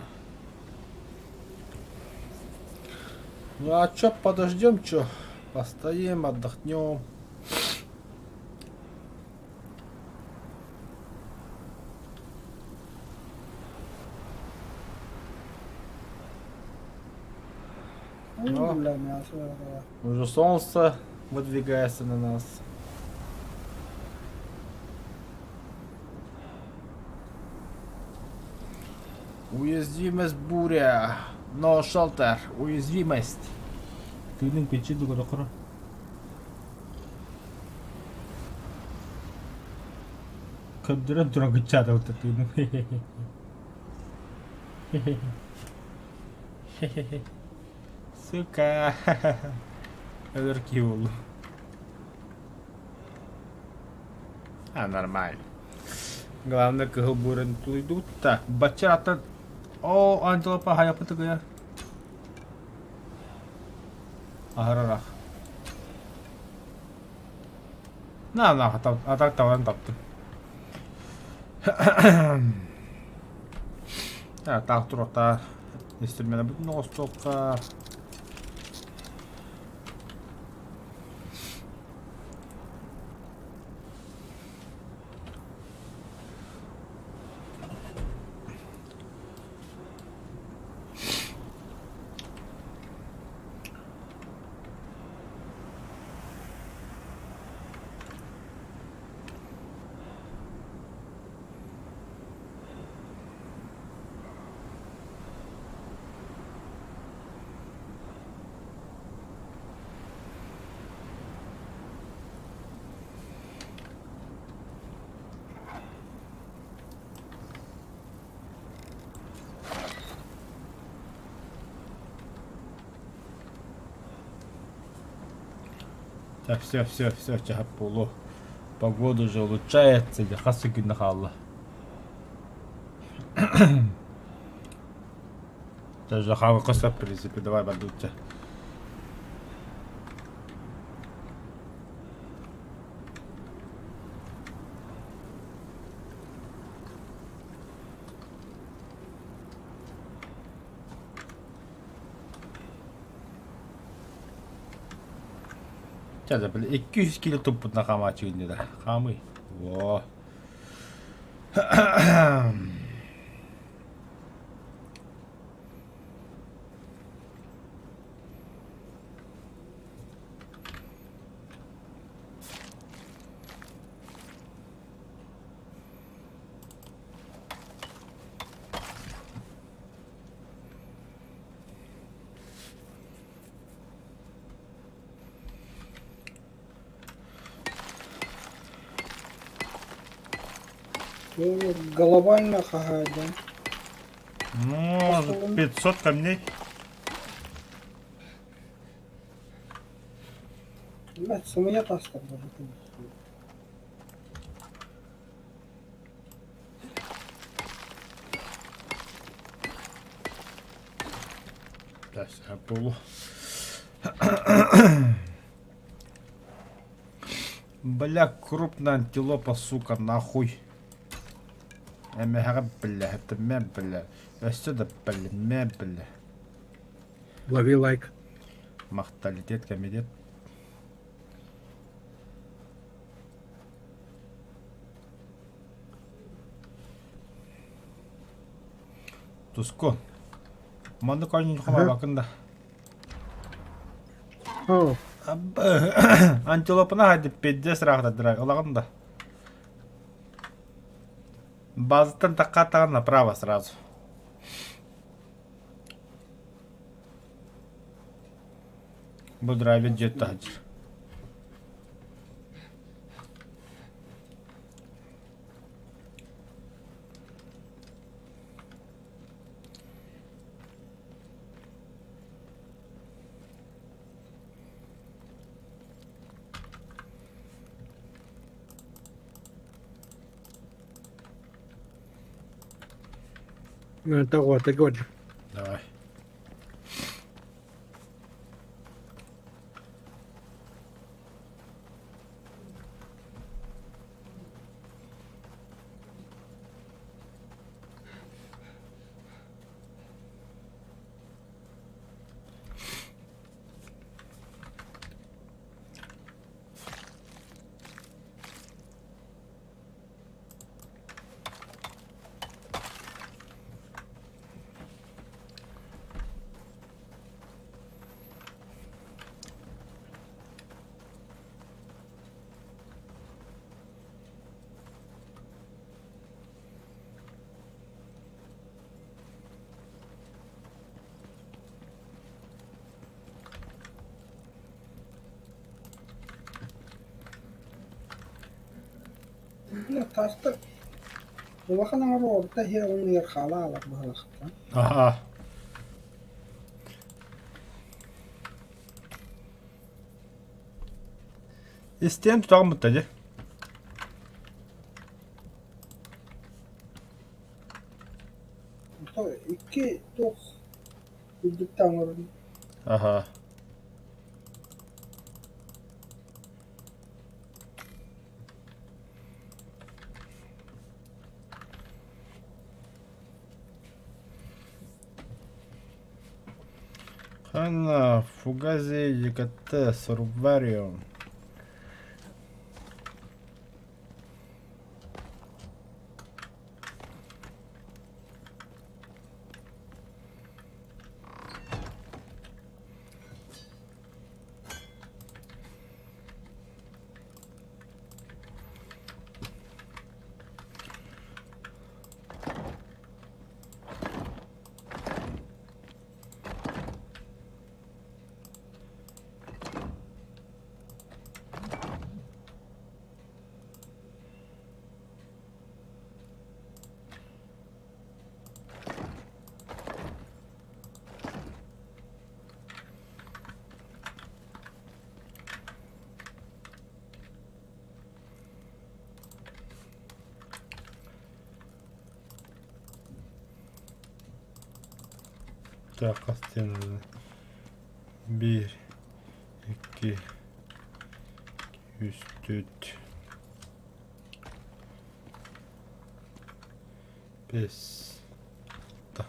Ну а чё, подождем, чё? Постоим, отдохнем. Ну, бля, мясо. Уже солнце выдвигается на нас. Уязвимость буря. No shelter. Уязвимость. Тыынын күччү дугурокура. Көрдөрөн туран кыччаатабыт тыыным. Сука. Өлөр киһи буоллум. А, нормально. Главное, кыһыл бууран тулуйдубут да. Бачча аттан... О, антилопа хайапытыгыйа. Аһарарах. На, на, атак таван таптым. Таах туруохтаа инструмена бүтүн оҕустуохха. Так, все, все, все, чаһап буолуо. Погода уже улучшается, дьэ хас да күннэ хаалла. Даже хаалыкка сөп, в принципе, давай бардыбыт чэ. Чэ, били 200 кило туппутuna хаамааччы гыннылар. Хаамый. Во. Глобально хаһаа да? Ну, 500 камней. Блядь, сымыйа таастар Tässä pullo. Бля, крупная антилопа, сука, нахуй. Эмэһэҕэ бля, это мэ бля. Өссө да бля, мэ бля. Лови лайк. Махталитет комитет. Туску. Маннык оонньуу хамаабаккын да. О, Антилопаны хайды пиздец ыраахтардыра ылаҕын да. Базаттан такка направо сразу. Бу драйвер дьиэт таһдьыр. Того, ты говоришь. Давай. Бля, таастар улахан аҥар орто иһэ уонна хаалаалар быһалаахтар. Аха. Истиэн тутаҕын бутта дии. Икки туох үрдүктэ оҥорон Аха. Ханна Фугази ЕКТ Сурвариум. Так, хастыан биир, икки, үс, түөрт, бэс, алта.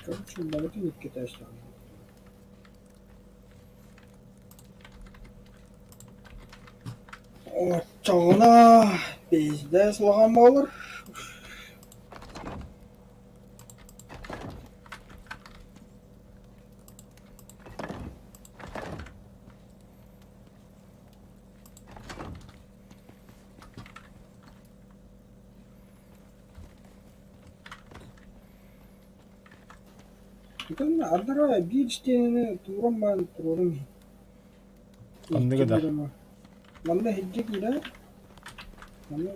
Короче, барытын икки этажтаах. Оччоҕуна пиздец улахан буолар. Итиннэ ардара биир истиэнэни тууран баран туруорум иһин. Ханныгы да? Манна иһирдьэ киирэ, манна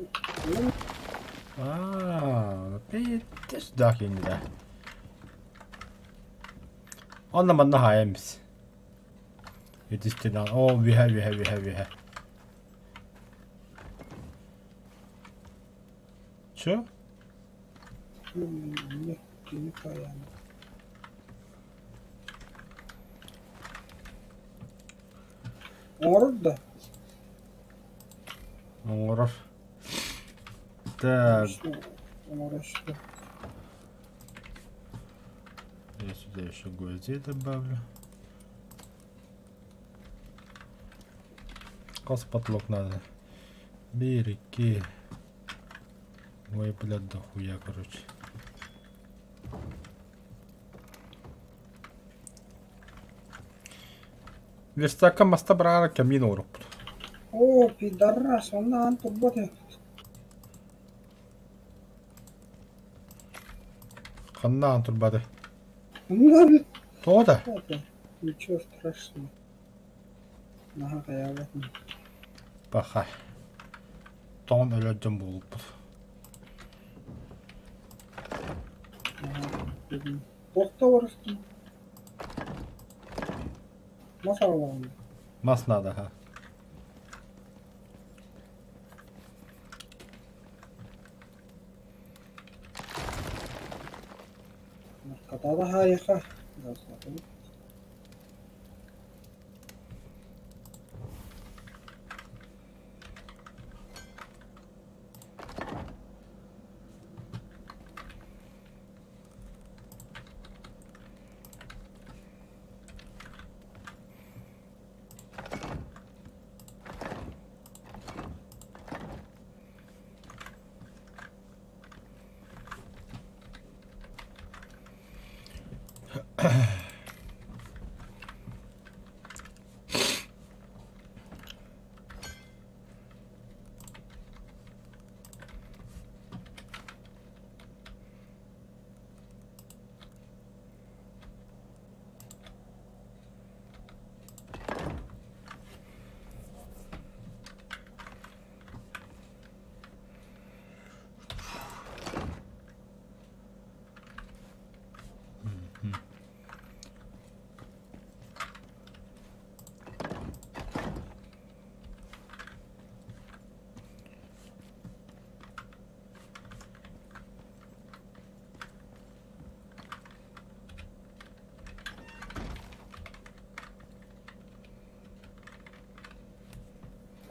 Аа, пиздец да кинилэр. Онно манна хаайан бис. Итистинэ, оо, үһэ, үһэ, үһэ, үһэ. Чё? Кини хайаан. Оҥорор да? Оҥорор. Так. Оҥорор Я сюда еще гвоздей добавлю. Хас потолок надо. Биир, икки. Ой, блядь, дохуя, короче. Верстакка маста быраҕара кэмиин оҥорукпут. О, пидорас, онно аан турбат ээ. Ханна аан турбаты? Онно Тоҕо да? Ничего страшного. Наһаа хайаабатын. Паха. Тоҥон өлөр дьон буолбуппут. Туохта барыстым? Мас аҕалаҕын. Мас надо, ха. Наркота хаайыха.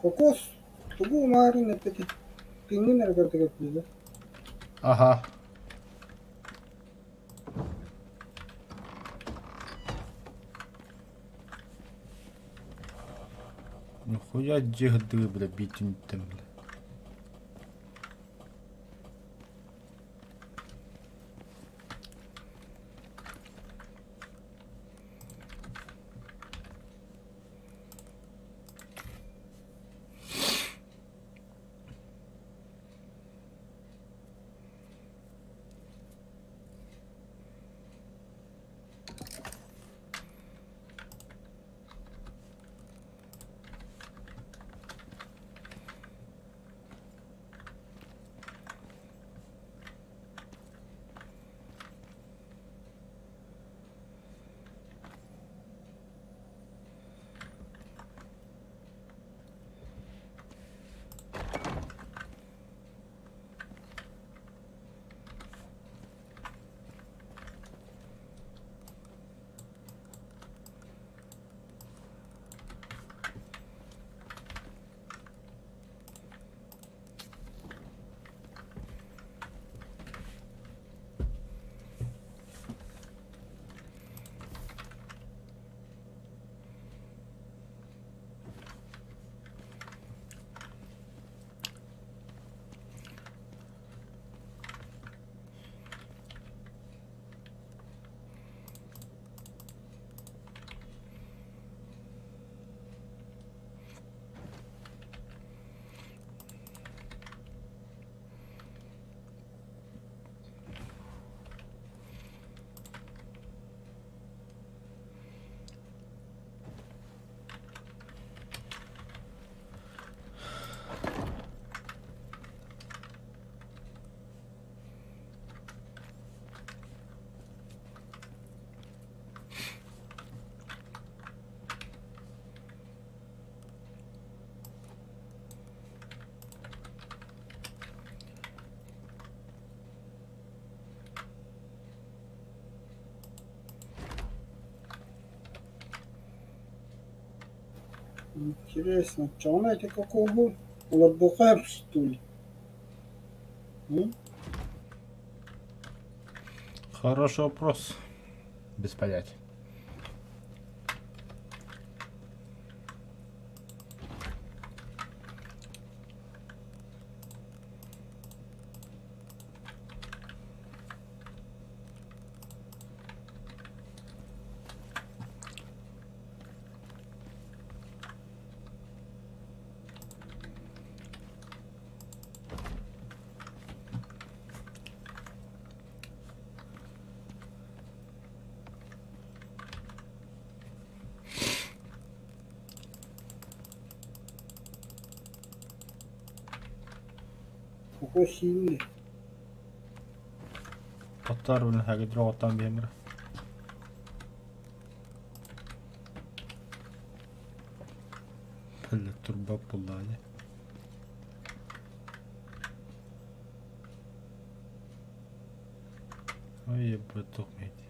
Кокос тугу умаарын эппитий? Пиҥҥин эрэ көрдөк эппигэ. Аха. Нихуя дьиһдыы бля биитинтэн бля. Интересно, чоҕуна ити кокоһу олордуохха что ли? М? Хороший вопрос. Без понятия. Такой сильный. Тоттор блин, хагидро оттан биэмир. Бля, турба буллаали. Ой, ебать, туох мэйдиир.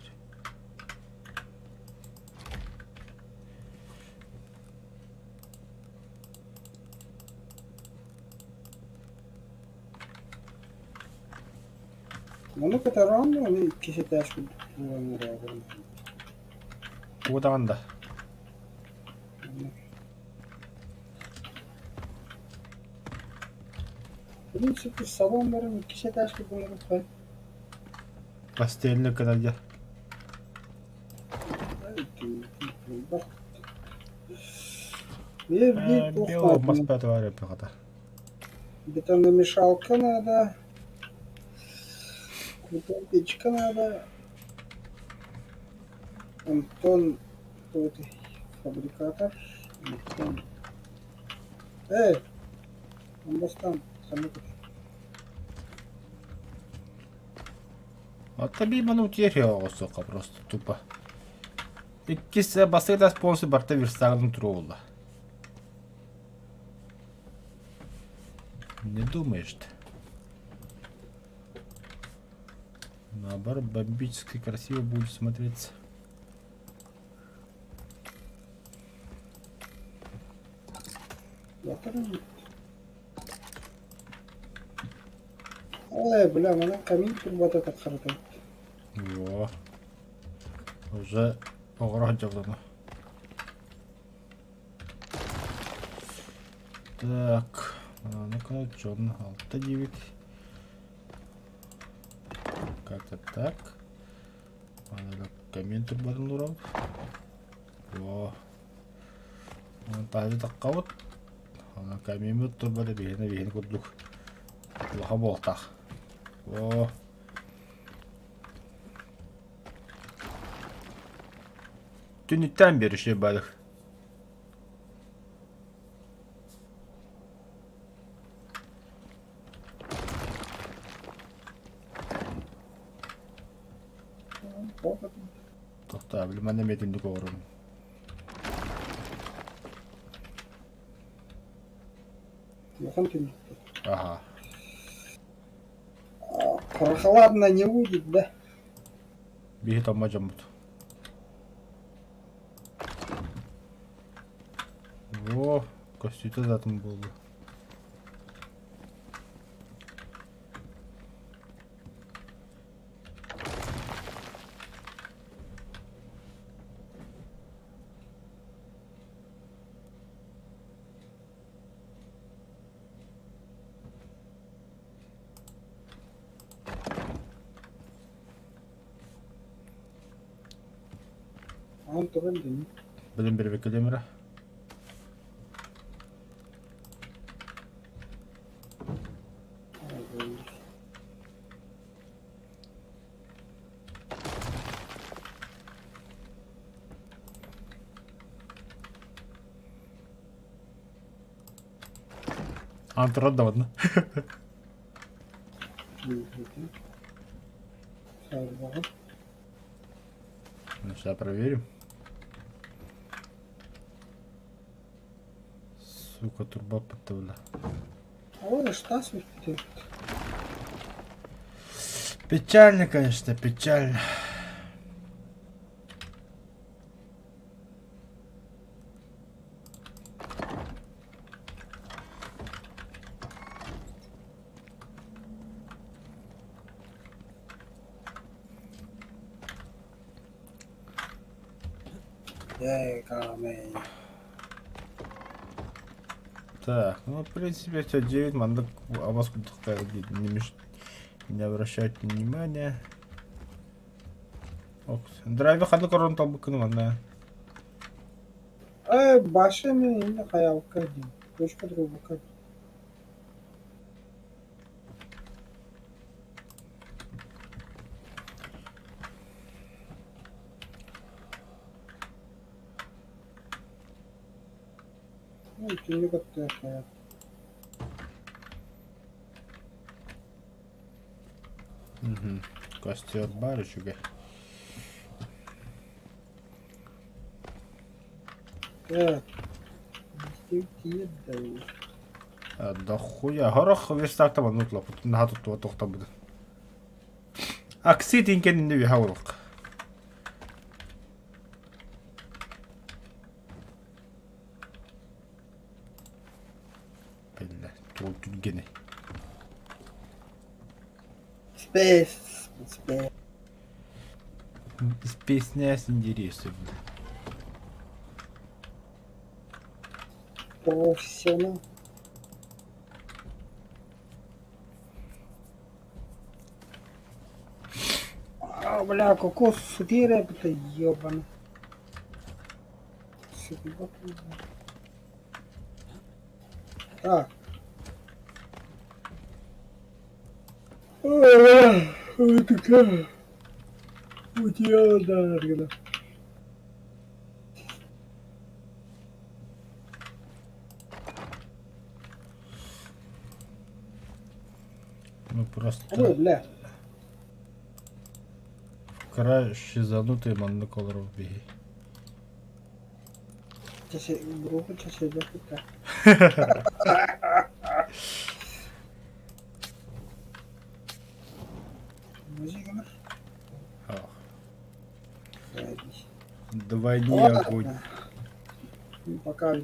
Ону кытараан да аны иккис этээс курдук буолан эрээҕин. Куотаҕын да? В принципе, салон баран иккис этээс курдук буолан Постельный гынар Биир биир туох Белого мас пятого пехота. Бетономешалка надо, крутая печка надо. Антон, кто это? Фабрикатор. Антон. Эй, Амбастан, самокат. А таби ману сука просто тупо. Иккис бастыгы спонсор барта верстагын туруолла. Не думаешь ты? Наоборот, бомбически красиво будет смотреться. Ой, бля, манан камин турбата таххарата. Во. Уже оҕоро дьоллоно. Так, ну-ка, Джон, алта девять. Как-то так. Камин турбатын уурабыт. Во. Таһырдьа таххабыт. Онон камиммыт турбата биһиэнэ биһиэнэ курдук улахан буолтаах. Во. Түнүттээн биэриши бары. Тохтоо, били манна эмиэ түннүк оҥоробун. Улахан түннүк. Аха. Прохладно не будет, да? Биһи томмо дьоммут. Во, көстүүтэ да атын буолла. Аан туран дэнэ. Билин бирбиккэ эрэ. Аан турар да манна. Саарбаҕа. Ну, сейчас проверим. Сука, турба подтавля. Ой, штас ведь Печально, конечно, печально. Так, ну, в принципе, все 9 мандак абас не, меш... не обращать внимания. Ок, драйвер ханнык орон талбыккын манна. Э, баша мен инде хайалка дим. Точка трубка. Ну, түннүк аттыгар хайа. Костер баар үчүгэй. Так. Тиэрдэ. Дохуя. Хорох верстакта маннык лопут. Наһаа туттуба тохтобут. Акси тинкен инде үһә урuk. Биллэ. Тугу түргэний. Space. Space. Песня интересует. Профессионал. А, бля, кокос сутира, это ебаный. Так. Ой, бля, такая. Утеяла, да, да. Ну просто Ой, бля. кыра шизанутый маннык олорор биһи. Часы, часы, да. Музыка. Двойной огонь. Пока.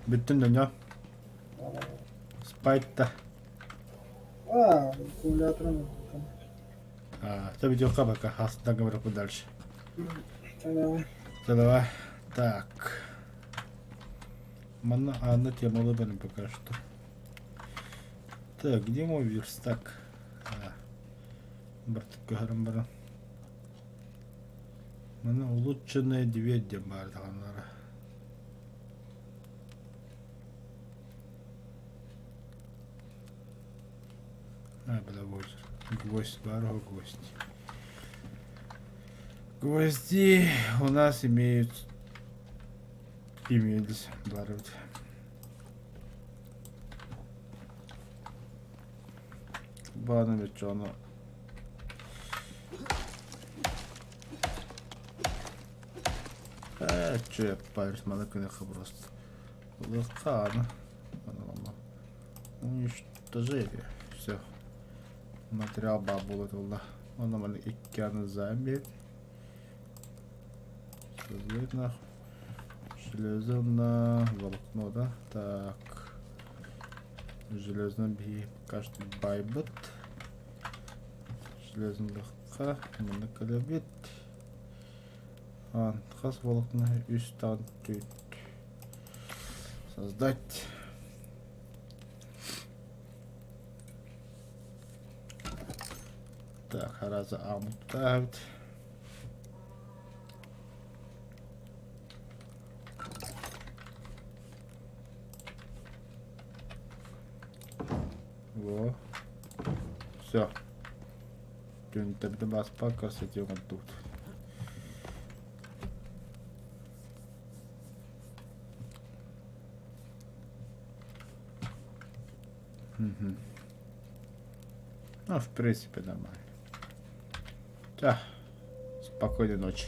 Бүттүн дьоно. Спайт-то. А, аккумулятор. А, это видеока пока. Астына говорю дальше. Давай. Давай. Так. Манна Анна тема выберем пока что. Так, где мой верстак? А, Бартыккөһөрөн баран. Манна улучшенная дверь диэн баар даҕаннара. А, бля, вот. Гвоздь, баар гвоздь. Гвозди у нас имеют имелись баар эбит. Бааны мүччү Ээ, чё я парюсь, маны күнэхэ просто. Лыхха, Уничтожили. Все. Материал баар буолла. Онно маны икки аны замет. Создать нахуй. Железо на волокно, да? Так. Железно би пока что байбыт. Железно маны кэлэбит. Хас волокно үс таан түт. Создать. Так, хараза амуттаабыт. Во. Все. Түнтэбитин бааспакка сэтиэ оҥордубут. Мгм. Ну, в принципе, нормально. Да. Спокойной ночи.